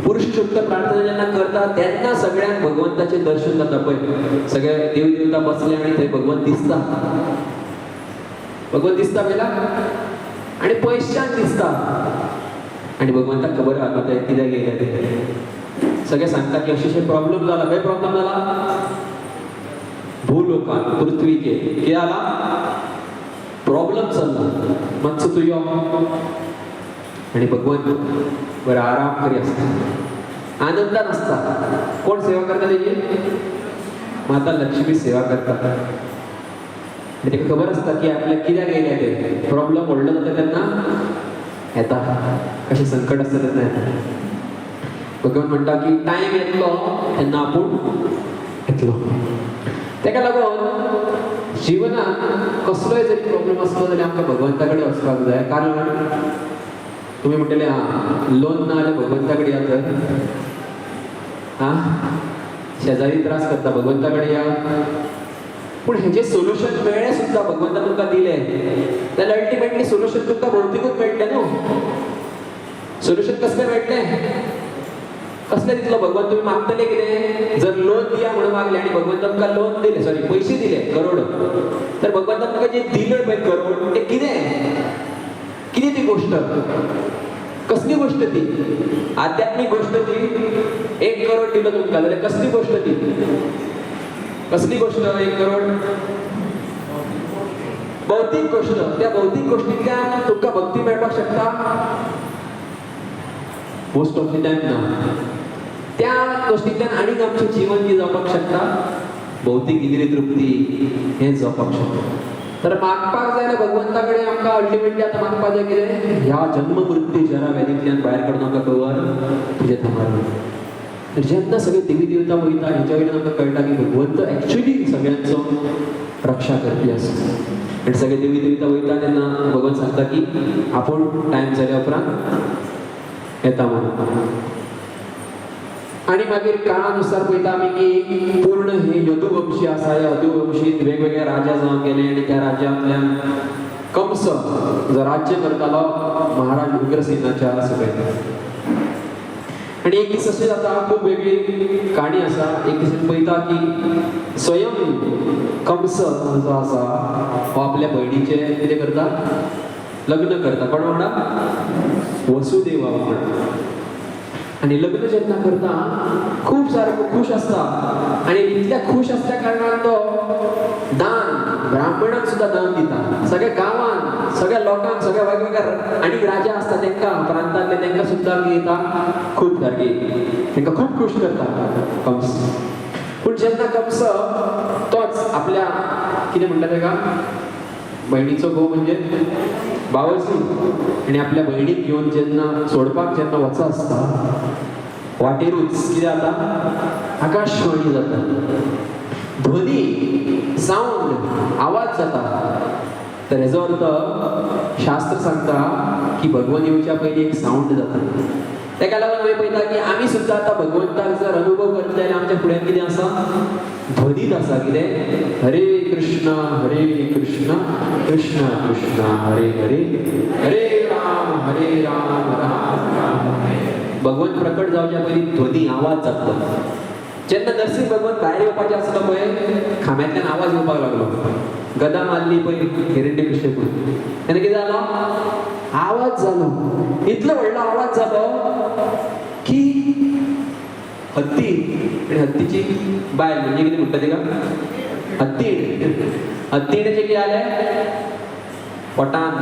पुरुष सुक्त प्रार्थना जेन्ना करता तेन्ना सगळ्यांक भगवंताचें दर्शन जाता. पळय, सगळे देवी देवता बसले आनी थंय भगवंत दिसता. भगवंत दिसता पळयला आनी पयसच्यान दिसता. आनी भगवंताक खबर आहा ते कित्याक येयले ते. सगळे सांगता की अशे अशे प्रॉब्लम जाला. खंय प्रॉब्लम जाला? भूलोकान, पृथ्वीचेर कितें जाला? प्रॉब्लम चल्ला, मातसो तूं यो. आनी भगवंत बरो आराम करी आसता, आनंदान आसता. कोण सेवा करता तेजी? माता लक्ष्मी सेवा करता. आनी ताका खबर आसता की आपल्याक कित्याक येयले ते. प्रॉब्लम व्हडलो जाता तेन्ना येता, कशें संकट आसता तेन्ना येता. भगवंत म्हणटा की टायम येतलो तेन्ना आपूण येतलो. ताका लागून जिवनात कसलोय जरी प्रॉब्लम आसलो जाल्यार आमकां भगवंता कडेन वचपाक जाय. कारण तुमी म्हणटले, आं, लोन ना जाल्यार भगवंता कडेन या तर, आं, शेजारी त्रास करता, भगवंता कडेन या. पूण हेजें सोल्युशन मेळ्ळें सुद्दां, भगवंतान तुमकां दिलें जाल्यार अल्टिमेटली सोल्युशन तुमकां भौतिकूच मेळटलें न्हू. सोल्युशन कसलें मेळटलें? कसलें दितलो भगवंत? तुमी मागतले कितें? जर लोन दिया म्हणून मागलें आनी भगवंत तुमकां लोन दिलें, सॉरी, पयशे दिले करोड, तर भगवंतान तुमकां जे दिले पळय करोड, ते कितें? कितें ती गोश्ट? कसली गोश्ट ती? आध्यात्मीक गोश्ट ती. 1 करोड दिलो तुमकां जाल्यार कसली गोश्ट ती? कसली गोश्ट 1 करोड? भौतीक गोश्ट. त्या भौतीक गोश्टींतल्यान तुमकां भक्ती मेळपाक शकता? मोस्ट ऑफ the time ना. त्या गोश्टींतल्यान आनीक आमचें जीवन कितें जावपाक शकता? भौतीक इंद्रिय तृप्ती हें जावपाक शकता. तर मागपाक जाय जाल्यार भगवंता कडेन आमकां अल्टिमेटली आतां मागपाक जाय कितें? ह्या जन्म मृत्यू जरा व्याधींतल्यान भायर काडून आमकां कवर तुज्या थामार. तर जेन्ना सगळे देवी देवता वयता, हेच्या वयल्यान आमकां कळटा की भगवंत एक्चुली सगळ्यांचो रक्षा करपी आसा. आनी सगळे देवी देवता वयता तेन्ना भगवंत सांगता की आपूण टायम जाल्या उपरांत येता म्हणून. आनी मागीर काळानुसार पळयता आमी की पूर्ण हे यदुवंशी आसा. ह्या यदुवंशीत वेगवेगळे राजा जावन गेले आनी त्या राज्यांतल्यान कंस जो राज्य करतालो महाराज उग्रसेनाच्या सकयल. आनी एक दीस अशें जाता, खूब वेगळी काणी आसा. एक दीस पळयता की स्वयं कंस जो आसा हो आपल्या भयणीचें कितें करता? लग्न करता. कोण वांगडा? वसुदेवा वांगडा. आनी लग्न जेन्ना करता, खूब सारको खूश आसता. आनी इतल्या खूश आसल्या कारणान तो दान, ब्राह्मणाक सुद्दां दान दिता. सगळ्या गांवान, सगळ्या लोकांक, सगळ्या वेगवेगळ्या आनी राजा आसता तांकां, प्रांतांतले तांकां सुद्दां दिता खूब सारकी, तांकां खूब खूश करता कंस. पूण जेन्ना कंस तोच आपल्या, कितें म्हणटा ताका, भयणीचो घोव म्हणजे बावसी, आनी आपल्या भयणीक घेवन जेन्ना सोडपाक जेन्ना वचा आसता, वाटेरूच कितें जाता? आकाशवाणी जाता. ध्वनी, साऊंड, आवाज जाता. तर हेजो अर्थ शास्त्र सांगता की भगवान येवच्या पयलीं एक साऊंड जाता. ताका लागून आमी पळयता की आमी सुद्दां आतां भगवंताक जर अनुभव करतले जाल्यार आमच्या फुड्यान कितें आसा? ध्वनीत आसा. कितें? हरे कृष्ण हरे कृष्ण कृष्ण कृष्ण हरे हरे, हरे राम हरे राम राम राम हरे. भगवंत प्रकट जावच्या पयलीं ध्वनी आवाज जातलो. जेन्ना नरसिंह भगवंत भायर येवपाचें आसलो पळय, खांब्यांतल्यान आवाज येवपाक लागलो. गदा मारली पळय हिरण्यकश्यपून, तेन्ना कितें जालो? आवाज जालो. इतलो व्हडलो आवाज जालो की हत्ती आनी हत्तीची बायल म्हणजे कितें म्हणटा तिका, हत्तीण. हत्तीणेचें कितें जालें? पोटान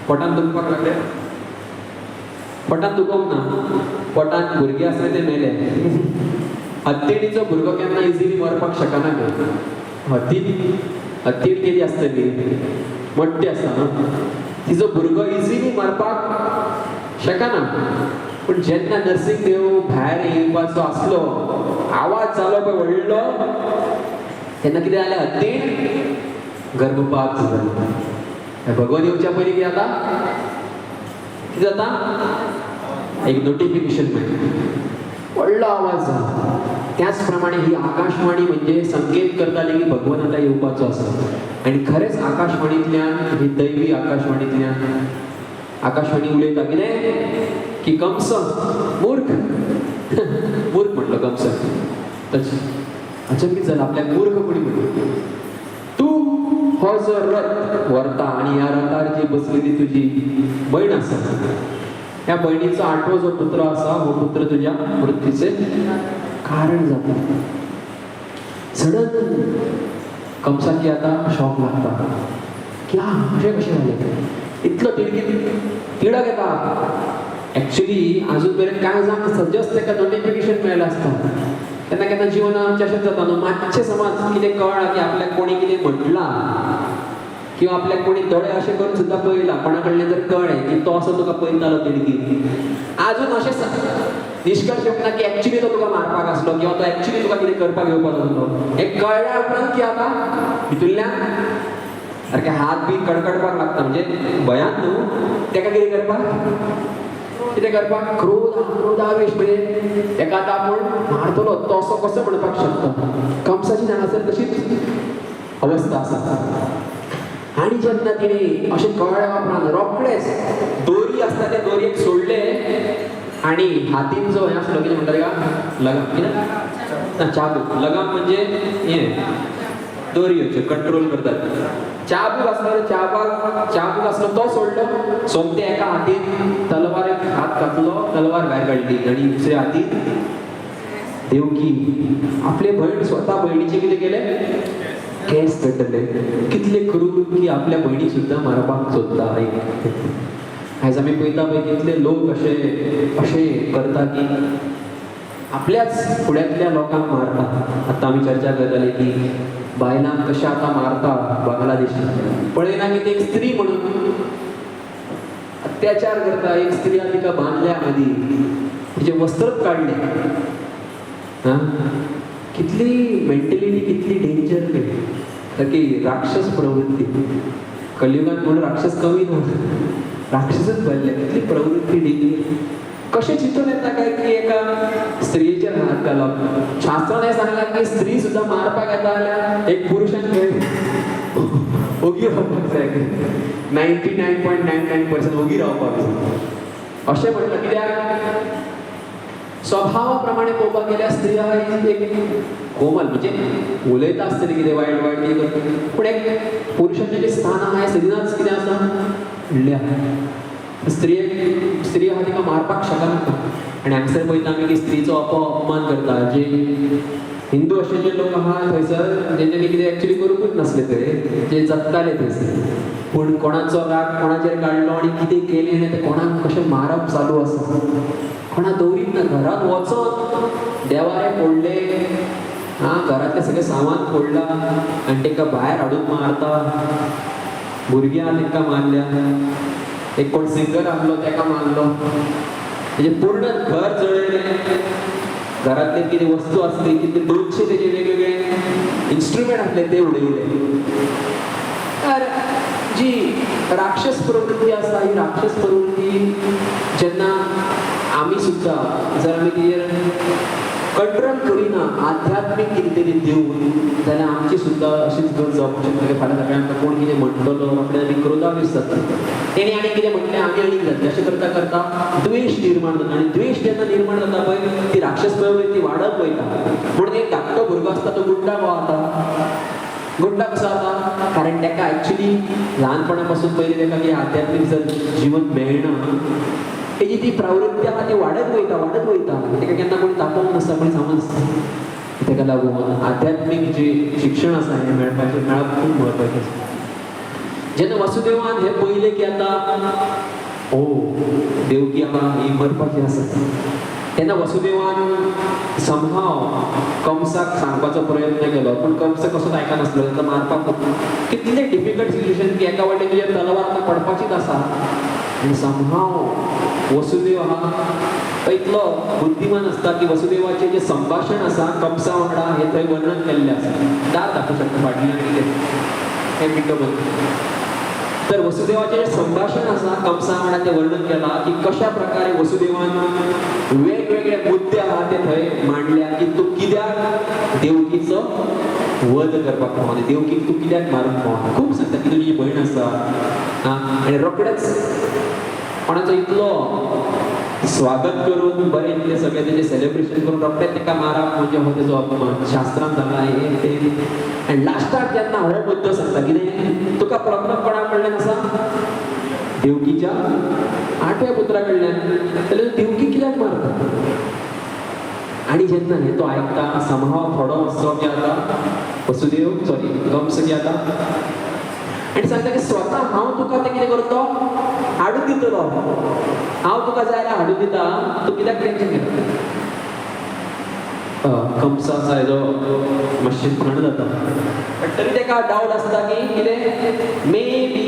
पोटान दुखपाक लागलें. पोटान दुखोवंक ना, पोटान भुरगें आसलें तें मेलें. हत्तीणीचो भुरगो केन्ना इजिली मरपाक शकना न्हू. हत्ती हत्तीण केदी आसतली, मोठी आसता न्हू, तिचो भुरगो इजिली मरपाक शकना. पूण जेन्ना नरसिंह देव भायर येवपाचो आसलो, आवाज जालो पळय व्हडलो, तेन्ना कितें जालें? हत्तीण गर्भपात जालो. भगवान येवच्या पयलीं कितें जाता? कितें जाता? एक नोटिफिकेशन मेळटा, व्हडलो आवाज जालो. त्याच प्रमाणे ही आकाशवाणी म्हणजे संकेत करताली की भगवान आतां येवपाचो आसा. आनी खरेंच आकाशवाणींतल्यान, ही दैवी आकाशवाणींतल्यान आकाशवाणी उलयता कितें की कंस मूर्ख, मूर्ख म्हटलो कंस. अचकीत जालें आपल्याक मूर्ख कोणी म्हणलो. तूं हो जो रथ व्हरता आनी ह्या रथार जी बसलेली तुजी भयण आसा, ह्या भयणीचो आठवो जो पुत्र आसा, हो पुत्र तुज्या मृत्यूचे कारण जाता. सडन कंसाची आतां शॉक लागता की हा, अशें कशें जालें? इतलो तिडकीत तिडक येता. एक्चुली अजून मेरेन कांय जावंक नासता, जस्ट ताका नोटिफिकेशन मेळ्ळें आसता. केन्ना केन्ना जिवनात आमचें अशेंच जाता न्हू, मातशें समज कितें कळ्ळां की आपल्याक कोणी कितें म्हटलां किंवा आपल्याक कोणी दोळे अशें करून सुद्दां पळयलां, कोणा कडल्यान जर कळ्ळें की तो असो तुका पळयतालो तिडकीन, आजून अशें निश्कर्श येवंक ना की एक्चुली तो तुका मारपाक आसलो किंवा तो एक्चुली तुका कितें करपाक येवपाचो आसलो. हें कळ्ळ्या उपरांत की आतां भितुल्ल्यान सारके हात बी कडकडपाक लागता, म्हणजे भंयान न्हू, ताका कितें करपाक, कितें करपाक, क्रोध, क्रोधावेश, म्हणजे ताका आतां आपूण मारतलो, तो असो कसो म्हणपाक शकता. कंसाची हांगासर तशीच अवस्था आसा. आनी जेन्ना तिणें अशें कळ्ळ्या उपरांत रोखडेच दोरी आसता त्या दोरयेक सोडले आनी हातीन जो हें आसलो, कितें म्हणटा ताका, लगाम, कितें ना, चाबूक. लगाम म्हणजे हें दोरयो कंट्रोल करतात. चाबूक आसलो, चाबाक चाबूक आसलो तो सोडलो. सोमते एका हातीन तलवारेक हात घातलो, तलवार भायर काडली आनी दुसऱ्या हातीन देवकी आपले भयण, स्वता भयणीचे कितें केलें? केंस कटले. कितले क्रूर की आपल्या भयणी सुद्दां मारपाक सोदता. एक आयज आमी पळयता पळय, कितले लोक अशे अशे करता की आपल्याच फुड्यांतल्या लोकांक मारता. आतां आमी चर्चा करताले की बायलांक कशें आतां मारता बांगलादेशांत, पळयना की ती एक स्त्री म्हणून अत्याचार करता. एक स्त्री तिका बांदल्या मदीं, तिचें वस्त्रच काडलें. हां, कितली मेंटलिटी कितली डेंजर न्ही, सारकी राक्षस प्रवृत्ती. कलियुगात म्हणून राक्षस कमी न्हू, राक्षसच भरले. कितली प्रवृत्ती डेंजर. कशें चिंतून येता काय की एका स्त्रियेचेर हात घालप? शास्त्रान हें सांगलां की स्त्री सुद्दां मारपाक येता जाल्यार एक पुरुशान खंय ओगी रावपाक जाय. 99.99% ओगी रावपाक जाय अशें म्हटलां. कित्याक स्वभावा प्रमाणे पळोवपाक गेल्यार स्त्री ही एक कोमल, म्हणजे उलयता आसतली कितें वायट वायट कितें करता, पूण एक पुरुशाचें जें स्थान आहा हें सदांच कितें आसा व्हडलें आहा. स्त्रियेक, स्त्री आहा तिका मारपाक शकना. आनी हांगसर पळयता आमी की स्त्रीचो अपमान करता. जे हिंदू अशे जे लोक आहा थंयसर, जेंच्यांनी कितें एक्चुली करूंकूच नासलें थंय, जे जगताले थंयसर, पूण कोणाचो राग कोणाचेर काडलो आनी कितें केलें आनी तें कोणाक कशें मारप चालू आसा. कोणा दवरीत ना. घरांत वचोन देवारे फोडले, आं, घरांतलें सगळें सामान फोडलां आनी तांकां भायर हाडून मारता. भुरग्यां तांकां मारल्या. एक कोण सिंगर आहलो ताका मारलो. म्हणजे पूर्ण घर जळयलें. घरांतले कितें वस्तू आसली, कितले 200 तेजे वेगवेगळे इन्स्ट्रुमेंट आसले ते उडयले. तर जी राक्षस प्रवृत्ती आसा, ही राक्षस प्रवृत्ती जेन्ना आमी सुद्दां जर आमी तिजेर कंट्रोल करिना आध्यात्मीक कितें तरी दिवन जाल्यार आमची सुद्दां अशीच गत जावपाक शकता की फाल्यां सगळ्यांक आमकां कोण कितें म्हणटलो रोखडें आमी क्रोधावेश जाता. तेणी आनी कितें म्हटलें आमी आनीक जातले. अशें करता करता द्वेश निर्माण जाता आनी द्वेश जेन्ना निर्माण जाता पळय ती राक्षस प्रवृत्ती वाडत वयता. म्हणून एक धाकटो भुरगो आसता तो गुंडा कसो जाता. गुंडा कसो जाता कारण ताका एक्चुली ल्हानपणा पासून पयलीं ताका कितें आध्यात्मीक जर जीवन मेळना तेजी ती प्रवृत्ती आहा ती वाडत वयता वाडत वयता. ताका केन्ना कोणी तापोवंक नासता, कोणी सांगूंक नासता. ताका लागून आध्यात्मीक जें शिक्षण आसा हें मेळपाचें मेळप खूब म्हत्वाचें आसा. जेन्ना वासुदेवान हें पळयलें की आतां ओ देवकी आतां ही मरपाची आसा तेन्ना वसुदेवान समहाव कंसाक सांगपाचो प्रयत्न केलो पूण कंस कसोच आयकनासलो. ताका मारपाक कितलें डिफिकल्ट सिच्युएशन की एका वाटेन तुजेर तलवार आतां पडपाचीच आसा आनी समहाव वसुदेव हा इतलो बुद्धिमान आसता की वसुदेवाचें जें संभाशण आसा कंसा वांगडा हें थंय वर्णन केल्लें आसा. दार दाखोवंक शकता फाटल्यान कितें हें विंडो बंद. तर वसुदेवाचें जें संभाशण आसा कंसा वांगडा तें वर्णन केलां की कशा प्रकारे वसुदेवान वेगवेगळे मुद्दे आहा ते थंय मांडल्या की तूं कित्याक देवकीचो वध करपाक पावना, देवकीक तूं कित्याक मारूंक पावना. खूब सांगता की तुजी भयण आसा आनी रोखडेच कोणाचो इतलो स्वागत करून बरें इतलें सगळें तेजें सेलिब्रेशन करून रोखडेच ताका मारप म्हणजे हो तेजो अपमान. शास्त्रान सांगलां हें तें. आनी लास्टाक जेन्ना हो मुद्दो सांगता कितें तुका प्रॉब्लम कोणा कडल्यान आसा, देवकीच्या आठव्या पुत्रा कडल्यान, जाल्यार देवकी कित्याक मारता. आनी जेन्ना हें तो आयकता समहाव थोडो मातसो कितें जाता वसुदेव सॉरी कंस कितें जाता आनी सांगता की स्वता हांव तुका तें कितें करतलो हाडून दितलो, हांव तुका जाय जाल्यार हाडून दिता, तूं कित्याक टेंशन घेता. कंसाचो हेजो मातशें थंड जाता बट तरी ताका डावट आसता की कितें मे बी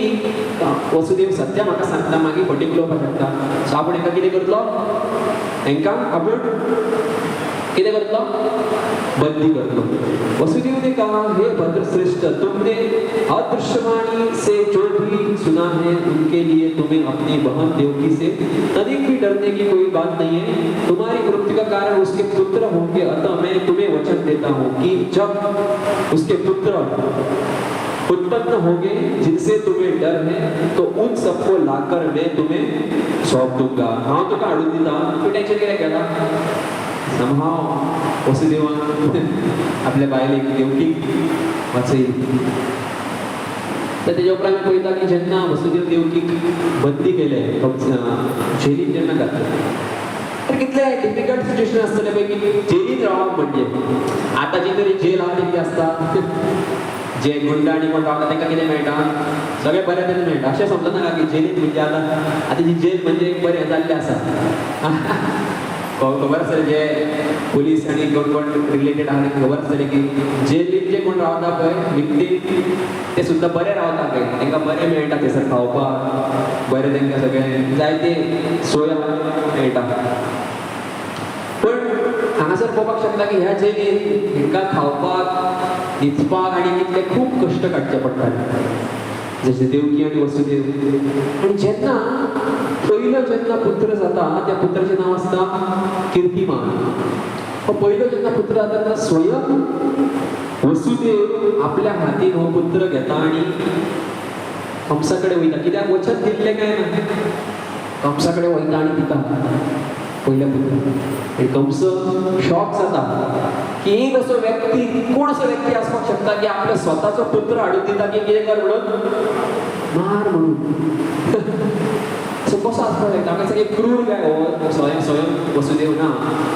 वसुदेव सत्य म्हाका सांगता मागीर फटींग उलोवपाक शकता. सो आपूण हेका कितें करतलो, हेंकां आपूण कितें करतलो बंदी करतलो. वसुदेव ने कहा, हे भद्रश्रेष्ठ, तुमने अदृश्यवाणी से जो भी सुना है उनके लिए तुम्हें अपनी बहन देवकी से तनिक भी डरने की कोई बात नहीं है। तुम्हारी मृत्यु का कारण उसके पुत्र होंगे, अतः मैं तुम्हें वचन देता हूँ कि जब उसके पुत्र उत्पन्न होंगे जिनसे तुम्हें डर है तो उन सबको लाकर मैं तुम्हें सौंप दूंगा। हांव तुका हाडून दिता, तूं टेंशन कित्याक घेता। समहाव वसुदेवान आपल्या बायलेक देवकीक वाचयली। तर तेज्या उपरांत आमी पळयता की जेन्ना वसुदेव देवकीक बंदी केले जेलीन जेन्ना घातले तर कितले डिफिकल्ट सिच्युएशन आसतलें पळय की जेलीन रावप म्हणजे आतांची तरी जेल आहा ती कितें आसता जे गुंड आनी कोण रावता तांकां कितें मेळटा सगळें बरें तरेन मेळटा। अशें समजनाका की जेलीन म्हणजे आतां आतांची जेल म्हणजे एक बरें जाल्लें आसा। खबर आसतलें जे पुलीस आनी कोण कोण रिलेटेड आहा तांकां खबर आसतलें की जेलीन जे कोण रावता पळय विक्टीम ते सुद्दां बरे रावता पळय, तांकां बरें मेळटा थंयसर खावपाक, बरें तांकां सगळें जाय ते सोय मेळटा। पण हांगासर पळोवपाक शकता की ह्या जेलीन हांकां खावपाक न्हिदपाक आनी कितले खूब कश्ट काडचे पडटाले जशे देवकी आनी वसुदेव। आनी जेन्ना पयलो जेन्ना पुत्र जाता त्या पुत्राचें नांव आसता कीर्तिमान। हो पयलो जेन्ना पुत्र जाता तेन्ना स्वयं वसुदेव आपल्या हातीन हो पुत्र घेता आनी कंसा कडेन वयता। कित्याक वचन दिल्लें काय ना, कंसा कडेन वयता आनी दिता पयल्या पुत्र। आनी कंस शॉक जाता की एक असो व्यक्ती कोण असो व्यक्ती आसपाक शकता की आपल्या स्वताचो पुत्र हाडून दिता की कितें कर म्हणून मार म्हणून। सो कसो आसपाक शकता हांगा एक क्रूर काय हो स्वयं स्वयं वसुदेव ना।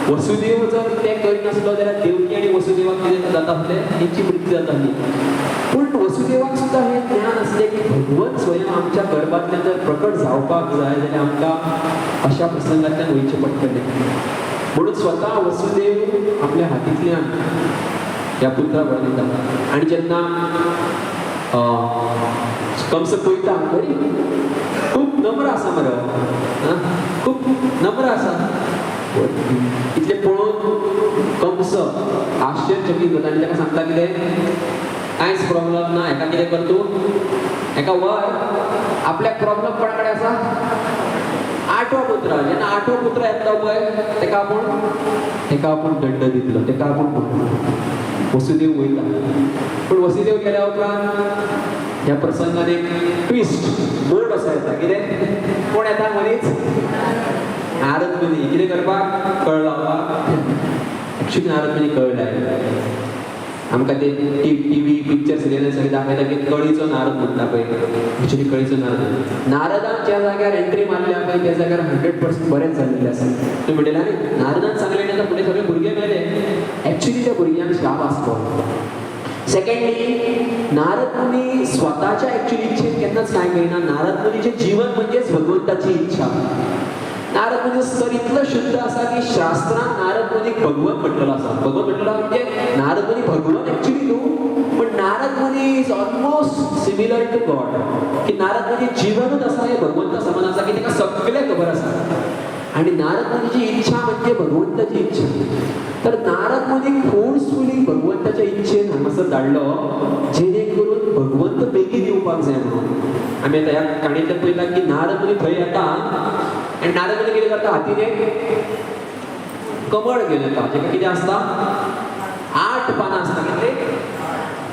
वसुदेव जर तें करिनासलो जाल्यार देवकी आनी वसुदेवाक कितें जाता आसलें, तेंची मृत्यू जाताली। पूण वसुदेवाक सुद्दां हें ज्ञान आसलें की भगवंत स्वयं आमच्या गर्भांतल्यान जर प्रकट जावपाक जाय जाल्यार आमकां अशा प्रसंगांतल्यान वयचें पडटलें। म्हणून स्वता वसुदेव आपल्या हातींतल्यान ह्या पुत्राक दिता। आनी जेन्ना कंस पळयता बरी खूब नम्र आसा मरे हो, खूब नम्र आसा। इतलें पळोवन कंस आश्चर्यचकीत जाता आनी ताका सांगता कितें कांयच प्रॉब्लम ना, हेका कितें कर तूं, हेका व्हर, आपल्याक प्रॉब्लम कोणा कडेन आसा, आठवो पुत्र. जेन्ना आठवो पुत्र येतलो पळय तेका आपूण दंड दितलो, तेका आपूण पडटलो. वसुदेव वयता, पूण वसुदेव गेल्या उपरांत ह्या प्रसंगान एक ट्विस्ट मोड असो येता. कितें? कोण येता मदींच? नारद मुनी. कितें करपाक? कळ लावपाक. एक्चुली नारद मुनी कळ लायता. आमकां ते टीव्ही पिक्चर सिरियल सगळे दाखयता की कळीचो नारद म्हणटा पळय, एक्चुली कळीचो नारद. नारदान ज्या जाग्यार एंट्री मारल्या पळय त्या जाग्यार 100% बरेंच जाल्लें आसा. तूं म्हणटलें आनी नारदान सांगलें आनी आतां फुडें सगळे भुरगे मेले. एक्चुली त्या भुरग्यांक शाप आसलो. सेकंडली, नारद मुनी स्वताच्या एक्चुली इच्छेन केन्नाच कांय करिना. नारद मुनीचें जीवन म्हणजेच भगवंताची इच्छा. नारद मुनी स्तर इतलो शुद्ध आसा की शास्त्रान नारद मुनीक भगवत म्हटलेलो आसा. भगवत म्हटलेलो म्हणजे नारद मुनी भगवत एक्चुली न्हू, पण नारद मुनी is almost similar to God, की नारद मुनी जीवनूच आसा हे भगवंता समान आसा, की ताका सगळें खबर आसा आणि नारद मुनीची इच्छा म्हणजे भगवंताची इच्छा. तर नारद मुनी फोर्सफुली भगवंताच्या इच्छेन हांगासर धाडलो, जेणे करून भगवंत बेगीन येवपाक जाय म्हणून. आमी आतां ह्या काणयेंतल्यान पळयता की नारद मुनी थंय येता आनी नारद मुनी कितें करता? हातीन एक कमळ घेवन येता, जेका कितें आसता? आठ पानां आसता. कितले?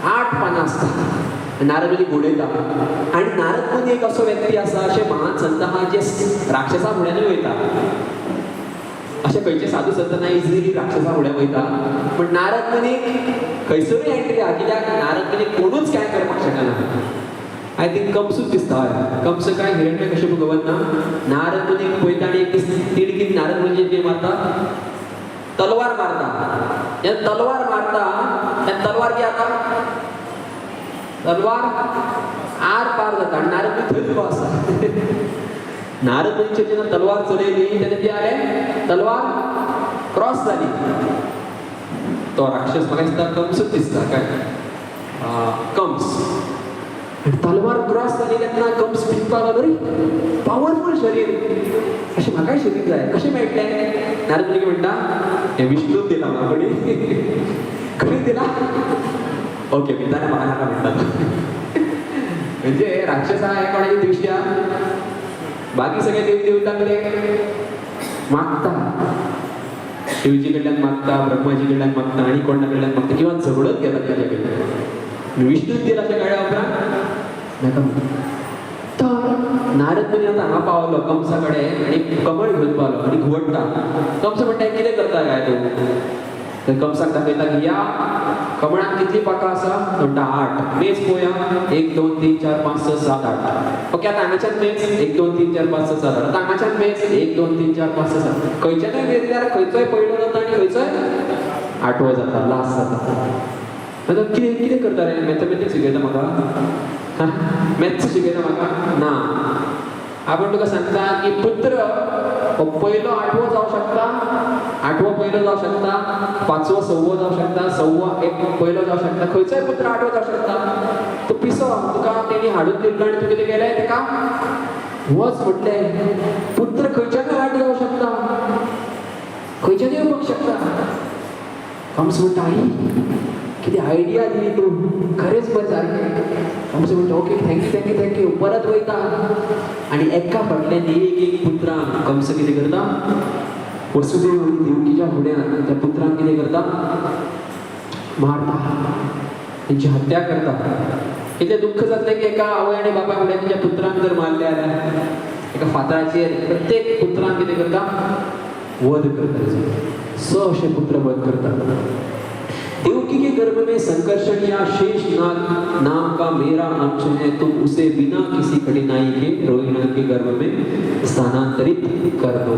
आठ पानां आसता. नारद मुनी घुंवडयता आनी नारद मुनी एक असो व्यक्ती आसा, अशे महान संत आहा जे राक्षसा फुड्यानूय वयता. अशे खंयचे साधू संत ना इजिली राक्षसा फुड्यान वयता, पूण नारद मुनी खंयसरूय एंट्री आहा, कित्याक नारद मुनी कोणूच कांय करपाक शकना. I think कंसूच दिसता. हय, कंस काय हिरण्य कश्यप खबर ना. नारद मुनीक पळयता आनी एक दीस तिडकीन नारद मुनीचेर कितें मारता? तलवार मारता. जेन्ना तलवार मारता तेन्ना तलवार कितें जाता? तलवार आर पार जाता आनी नारद मुनी थंयच उबो आसा. नारद मुनीचेर जेन्ना तलवार चलयली तेन्ना कितें जालें? तलवार क्रॉस जाली. तो राक्षस म्हाका दिसता कंसूच दिसता काय, कंस. आनी तलवार क्रॉस जाली तेन्ना कंस चिंतपाक लागलो, "अरे, पावरफूल शरीर, अशें म्हाकाय शरीर जाय, कशें मेळटलें?" नारद मुनी म्हणटा, हें विष्णून दिलां म्हाका. कोणी खंय दिला? ओके, जाल्यार म्हाका नाका म्हणटा. म्हणजे राक्षस हा कोणाची दिवशी बाकी सगळे देवी देवतांकडे मागता, शिवजी कडल्यान मागता, ब्रह्माजी कडल्यान मागता आणि कोणा कडल्यान मागता किंवा झगडत घेतात त्याच्या कडल्यान. विष्णून दिला अशें कळ्ळ्या उपरांत नाका म्हणटा. तर नारद मुनी आतां हांगा पावलो कंसा कडेन आनी कमळ घेवन पावलो आनी घुंवडटा. कंस म्हणटा, कितें करता काय तूं? तर कंसाक दाखयता की ह्या कमळाक कितली पाखां आसा? तो म्हणटा आठ. मेज पळोवया, एक, दोन, तीन, चार, पांच, स, सात, आठ. ओके, आतां हांगाच्यान मेज, एक, दोन, तीन, चार, पांच, स, सात, आठ. आतां हांगाच्यान मेज, एक, दोन, तीन, चार, पांच, स, सात. खंयच्यानूय मेजल्यार खंयचोय पयलो जाता आनी खंयचोय आठवो जाता, लास्ट जाता. आतां कितें कितें करता रे? मॅथमॅटिक्स शिकयता म्हाका? मॅथ्स शिकयता म्हाका? ना, आपण तुका सांगता की पुत्र हो पयलो आठवो जावं शकता, आठवो पयलो जावं शकता, पांचवो सव्वो जावं शकता, सव्वो एक पयलो जावं शकता, खंयचोय पुत्र आठवो जावं शकता. तो पिसो तुका तेणी हाडून दिल्लो आनी तूं कितें केलें? तेका वच म्हटलें. पुत्र खंयच्यानूय आठ जावं शकता, खंयच्यानूय येवपाक शकता. कंस म्हणटा, आई, कितें आयडिया दिली तूं, खरेंच बरें सारकें. कंस म्हणटा, okay, thank you, thank you, thank you. परत वयता आनी एका फाटल्यान एक एक पुत्रांक कंस कितें करता? वसुदेव आनी देवकीच्या फुड्यान त्या पुत्रांक कितें करता? मारता, तेंची हत्या करता. कितलें दुख्ख जातलें की एका आवय आनी बापाय फुड्यान तेंच्या पुत्रांक जर मारले जाल्यार. एका फातराचेर प्रत्येक पुत्रांक कितें करता? वध करता तेजो. स अशे पुत्र वध करता. देवकी के गर्भ में संकर्षण या शेष नाग नाम का मेरा अंश है, तुम उसे बिना किसी कठिनाई के रोहिणी के गर्भ में स्थानांतरित कर दो.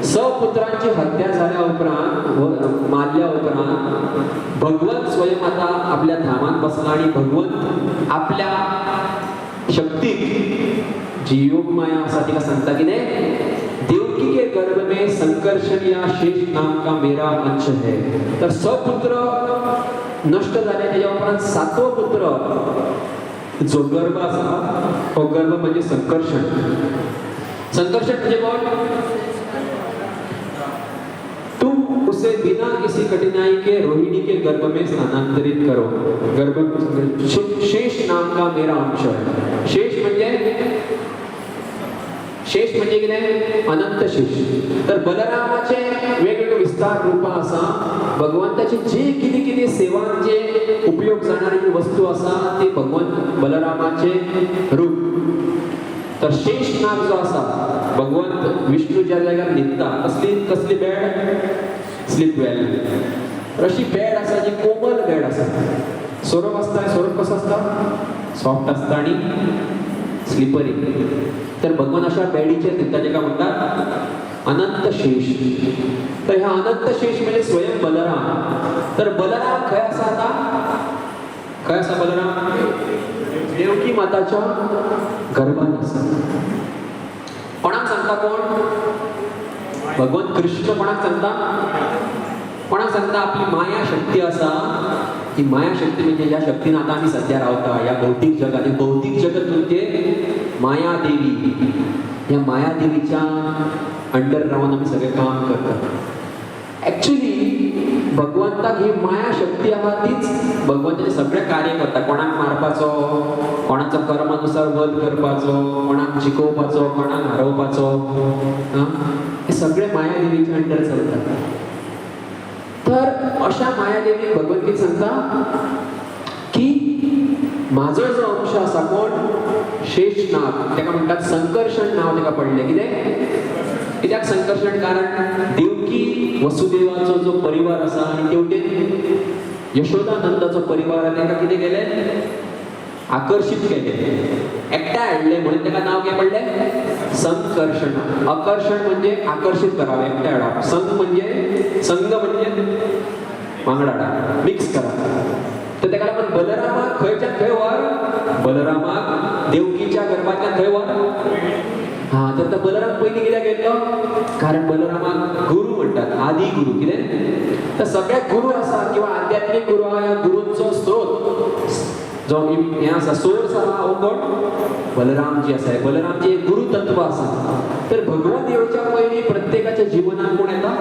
स पुत्रांची हत्या झाल्या उपरांत, मारल्या उपरांत भगवंत स्वयं आता आपल्या धामात बसला आणि भगवंत आपल्या शक्तीक, जी योग माया आसा, तिका सांगता कितें? देवकी के गर्भ में संकर्षण या शेष नाम का मेरा अंश है. तर सपुत्र नष्ट झाले, त्याच्या उपरांत सातवो पुत्र जो गर्भ आसा, हो गर्भ म्हणजे संकर्षण. संकर्षण म्हणजे कोण? तुम उसे बिना किसी कठिनाई के रोहिणी के गर्भ में स्थानांतरित करो. गर्भ शेष नाम का मेरा अंश है. शेष म्हणजे, शेष म्हणजे शेष म्हणजे कितें? अनंत शेष. तर बलरामाचे वेगवेगळे विस्तार रुपां आसा. भगवंताची जी कितें कितें सेवांचे उपयोग जाणारी जी वस्तू आसा ती भगवंत बलरामाचे रूप. तर शेष नाग जो आसा, भगवंत विष्णू ज्या जाग्यार न्हिदता, कसली कसली बेड? स्लीप वेल. अशी बेड आसा जी कोमल बेड आसा. सोरोप आसता, सोरोप कसो आसता? सॉफ्ट आसता आनी स्लिपरी. तर भगवान अशा बेडीचेर न्हिदता, जेका म्हणटात अनंत शेष. तर ह्या अनंत शेष म्हणजे स्वयं बलराम. तर बलराम खंय आसा आतां? खंय आसा बलराम? देवकी माताच्या गर्भात आसा. कोणाक सांगता कोण? भगवंत कृष्ण कोणाक सांगता? कोणाक सांगता? आपली माया शक्ती आसा. ही माया शक्ती म्हणजे ज्या शक्तीन आता आमी सध्या रावता ह्या भौतीक जगात, हे भौतीक जगत म्हणजे मायादेवी. ह्या मायादेवीच्या अंडर रावन आमी सगळें काम करतात. ऍक्च्युली भगवंताक ही माया शक्ती आहा तीच भगवंताचें सगळें कार्य करता. कोणाक मारपाचो, कोणाचो कर्मानुसार वध करपाचो, कोणाक जिखोवपाचो, कोणाक हारोवपाचो, हे सगळें मायादेवीच्या अंडर चलता. तर अशा मायादेवीक भगवंत कितें सांगता की म्हाजो जो अंश आसा, कोण? शेषनाग. ताका म्हणटात संकर्षण नांव ताका पडलें. कितें? कित्याक संकर्षण? कारण देवकी वसुदेवाचो जो परिवार आसा आनी तेवटेन यशोदानंदाचो परिवार आसा, ताका कितें केलें? आकर्शीत केलें, एकठांय हाडलें, म्हणून ताका नांव कितें पडलें? संकर्षण. आकर्षण म्हणजे आकर्शीत करप, एकठांय हाडप. संग म्हणजे, संग म्हणजे वांगडा हाडप, मिक्स करप. तर ताका लागून बलरामाक खंयच्यान खंय व्हर? बलरामाक देवकीच्या गर्भांतल्यान खंय व्हर? हा, तर तो बलराम पयलीं कित्याक गेल्लो? कारण बलरामाक गुरू म्हणटात, आदी गुरू. कितें? तर सगळे गुरू आसा किंवा आध्यात्मीक गुरू आहा, ह्या गुरूंचो स्रोत जो हें आसा, सोर्स आहा, हो कोण? बलरामजी आसा. हे बलरामजी एक गुरु तत्व आसा. तर भगवंत येवच्या पयलीं प्रत्येकाच्या जिवनात कोण येता?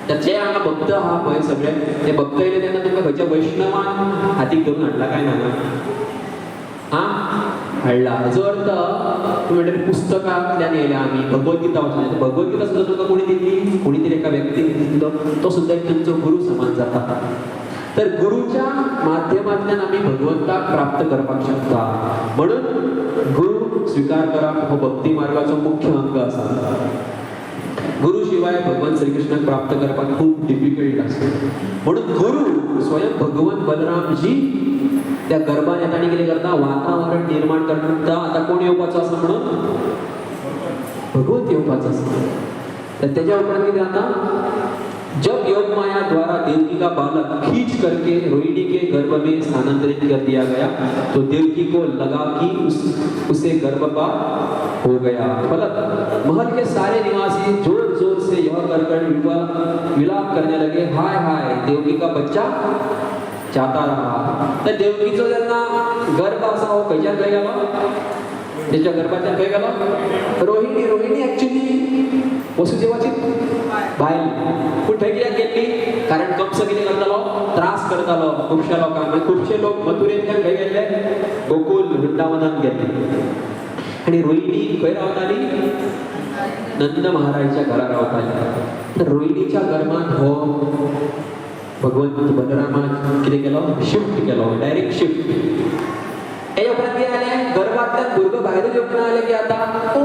तर जे हांगा भक्त आहा पळय सगळे, ते भक्त येयले तेन्ना तुमकां खंयच्या वैष्णवान हातीक धरून हाडला काय ना? हा, हाडला. हाचो अर्थ तुमी म्हणटले पुस्तकांतल्यान येयल्या आमी, भगवद्गीता वाचून. भगवद्गीता सुद्दां तुमकां कोणी दिली? कोणी तरी एका व्यक्तीन दिल्लो, तो सुद्दां एक तुमचो गुरू समान जाता. तर गुरूच्या माध्यमांतल्यान आमी भगवंताक प्राप्त करपाक शकता. म्हणून गुरू स्विकार करप हो भक्ती मार्गाचो मुख्य अंग आसा. गुरु शिवाय भगवान श्रीकृष्णाक प्राप्त करपाक खूब डिफिकल्ट आसा. म्हणून गुरु स्वयं भगवंत बलरामजी त्या गर्भान येता आनी कितें करता? वातावरण निर्माण करता. आतां कोण येवपाचो आसा म्हणून? भगवंत येवपाचो आसा. तर तेज्या उपरांत कितें जाता? जब योग माया द्वारा देवकी का बालक खींच करके रोहिणी के गर्भ में स्थानांतरित कर दिया गया, तो देवकी को लगा कि उसे गर्भपात हो गया. फलत महल के सारे निवासी जोर जोर से यह कर कर विलाप करने लगे, हाय हाय, देवकी का बच्चा जाता रहा. तर देवकीचो जेन्ना गर्भ आसा, हो खंयच्यान खंय गेलो? तेच्या गर्भाच्यान खंय गेलो? रोहिणी. रोहिणी ऍक्च्युली वसुदेवाची बायल. पूण थंय कित्याक गेल्ली? कारण कंस कितें करतालो? त्रास करतालो खुबश्या लोकांक. म्हणजे खुबशे लोक मथुरेंतल्यान खंय गेल्ले? गोकुल वृंदावनात गेल्ले. आनी रोहिणी खंय रावताली? नंद महाराजाच्या घरा रावताली. तर रोहिणीच्या गर्भात हो भगवंत बलरामान कितें केलो? शिफ्ट केलो, डायरेक्ट शिफ्ट. तेच्या उपरांत कितें जालें? गर्भांतल्यान भुरगो भायरूच येवंक ना जालें की आतां ओ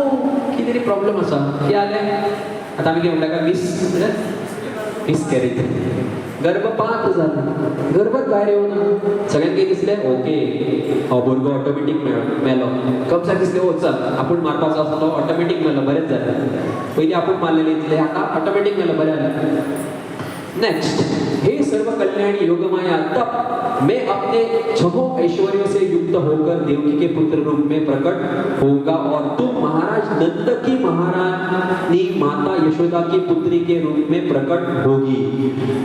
कितें तरी प्रॉब्लम आसा. कितें जालें? आतां आमी कितें म्हणटा काय? मिसकॅरेज, गर्भपात जाला, गर्भात भायर येवना. सगळ्यांक कितें दिसलें? ओके, हो भुरगो ऑटोमॅटीक मेलो. कंसाक दिसलें, ओ चल, आपूण मारपाचो आसलो, ऑटोमॅटीक मेलो, बरेंच जालें. पयलीं आपूण मारलेलें इतलें, आतां ऑटोमॅटीक मेलो, बरें जालें. नेक्स्ट, हे सर्व कल्याणी योगमाया, तब मैं अपने छहों ऐश्वर्यों से युक्त होकर देवकी के पुत्र रूप में प्रकट होऊंगा और तुम महाराज नंद की महारानी माता यशोदा की पुत्री के रूप में प्रकट होगी.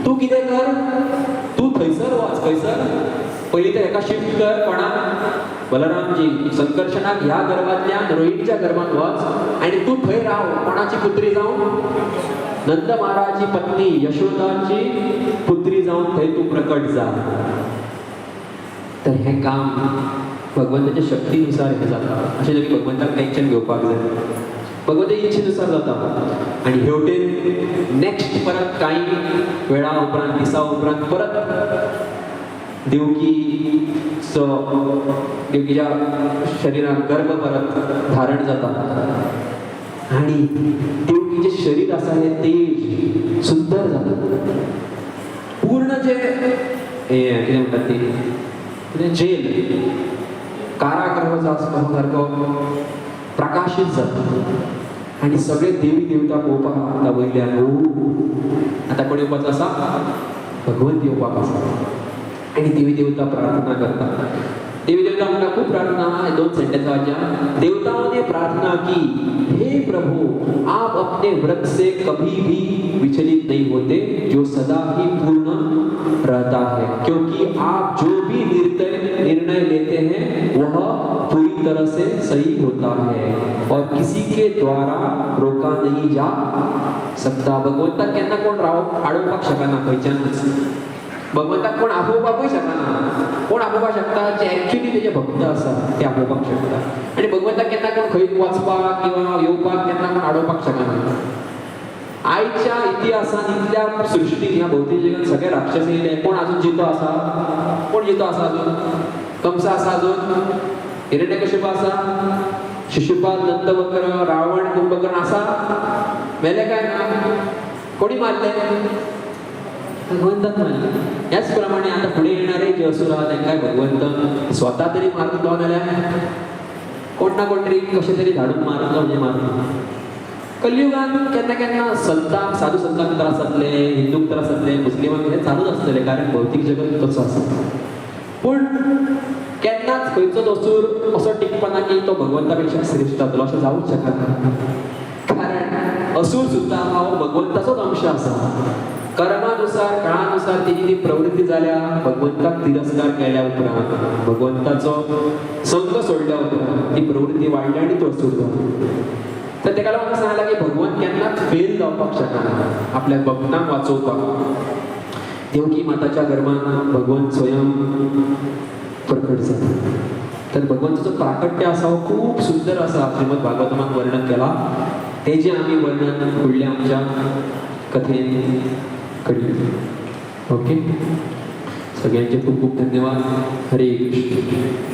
तू कितें कर? तू थंयसर वच. खंयसर? पयलीं तर हेका शिफ्ट कर. कोणाक? बलरामजी संकर्षणाक ह्या गर्भांतल्यान रोहिणीच्या गर्भात वच आणि तू थंय राव. कोणाची पुत्री जावन? नंद महाराजची पत्नी यशोदाची पुत्री जावन थंय तूं प्रकट जा. तर हें काम भगवंताच्या शक्तीनुसार हें जाता. अशें तरी भगवंताक टेंशन घेवपाक जाय. भगवंताच्या इच्छेनुसार जाता. आनी हेवटेन नेक्स्ट परत कांय वेळा उपरांत, दिसा उपरांत परत देवकीचो, देवकीच्या शरिरात गर्भ परत धारण जाता आणि देवकीचें शरीर आसा हें तेज सुंदर जाता. पूर्ण जे हें कितें म्हणटात ती, कितें जेल, कारागृह जो आसता तो सारको प्रकाशीत जाता आनी सगळे देवी देवता पळोवपाक लागता वयल्यान. ओ, आतां कोण येवपाचो आसा? भगवंत येवपाक आसा. आनी देवी देवता प्रार्थना करता. देवी देवता म्हणटा, खूब प्रार्थना, दोन सेंटेन्स वाचा. देवताओं ने प्रार्थना की, हे प्रभु, आप अपने व्रत से कभी भी विचलित नहीं होते, जो सदा ही पूर्ण रहता है, क्योंकि आप जो भी निर्णय निर्णय लेते हैं वह पूरी तरह से सही होता है और किसी के द्वारा रोका नहीं जा सकता. भगवंताक केन्ना कोण राव आडोवपाक शकना खंयच्यानूच. भगवंताक कोण आपोवपाकूय शकना. कोण आपोवपाक शकता? जे एक्चुअली तेजे भक्त आसा ते आपोवपाक शकता. आनी भगवंताक केन्ना कोण खंय वचपाक किंवा येवपाक केन्ना कोण आडोवपाक शकना. आयच्या इतिहासान, इतल्या सृश्टीन, ह्या भौतीक जगात सगळे राक्षस येयले. कोण अजून जितो आसा? कोण जितो आसा अजून? कंस आसा अजून? हिरण्यकशिप आसा? शिशुपाल, दंतवक्र, रावण, कुंभकर्ण आसा? मेले काय ना? कोणी मारले? भगवंतान मारले. ह्याच प्रमाणे आता फुडें येणारे जे असुर आहा तांकां भगवंत स्वता तरी मारतलो, नाल्यार कोण ना कोण तरी कशें तरी धाडून मारतलो. म्हणजे मारतलो. कलियुगान केन्ना केन्ना संतांक, साधू संतांक त्रास जातले, हिंदूंक त्रास जातले, मुस्लिमांक, हे चालूच आसतले, कारण भौतीक जगत तसो आसा. पूण केन्नाच खंयचोच असूर असो टिकपाना की तो भगवंता पेक्षा श्रेष्ठ जातलो, अशें जावूच शकना. कारण असूर सुद्दां हो भगवंताचोच अंश आसा. कर्मानुसार, काळानुसार तेजी ती प्रवृत्ती जाल्या. भगवंताक तिरस्कार केल्या उपरांत, भगवंताचो संग सोडल्या उपरांत ती प्रवृत्ती वाडली आनी तो असूर जालो. तर तेका लागून सांगला की भगवंत केन्नाच फेल जावपाक शकना आपल्या भक्तांक वाचोवपाक. देवकी माताच्या गर्भात भगवंत स्वयं प्रकट जाता. तर भगवंताचो प्राकट्य आसा हो खूब सुंदर आसा. श्रीमद भागवतमान वर्णन केला. तेजें आमी वर्णन फुडल्या आमच्या कथेन करूया. ओके, सगळ्यांचे खूब खूब धन्यवाद. हरे कृष्ण.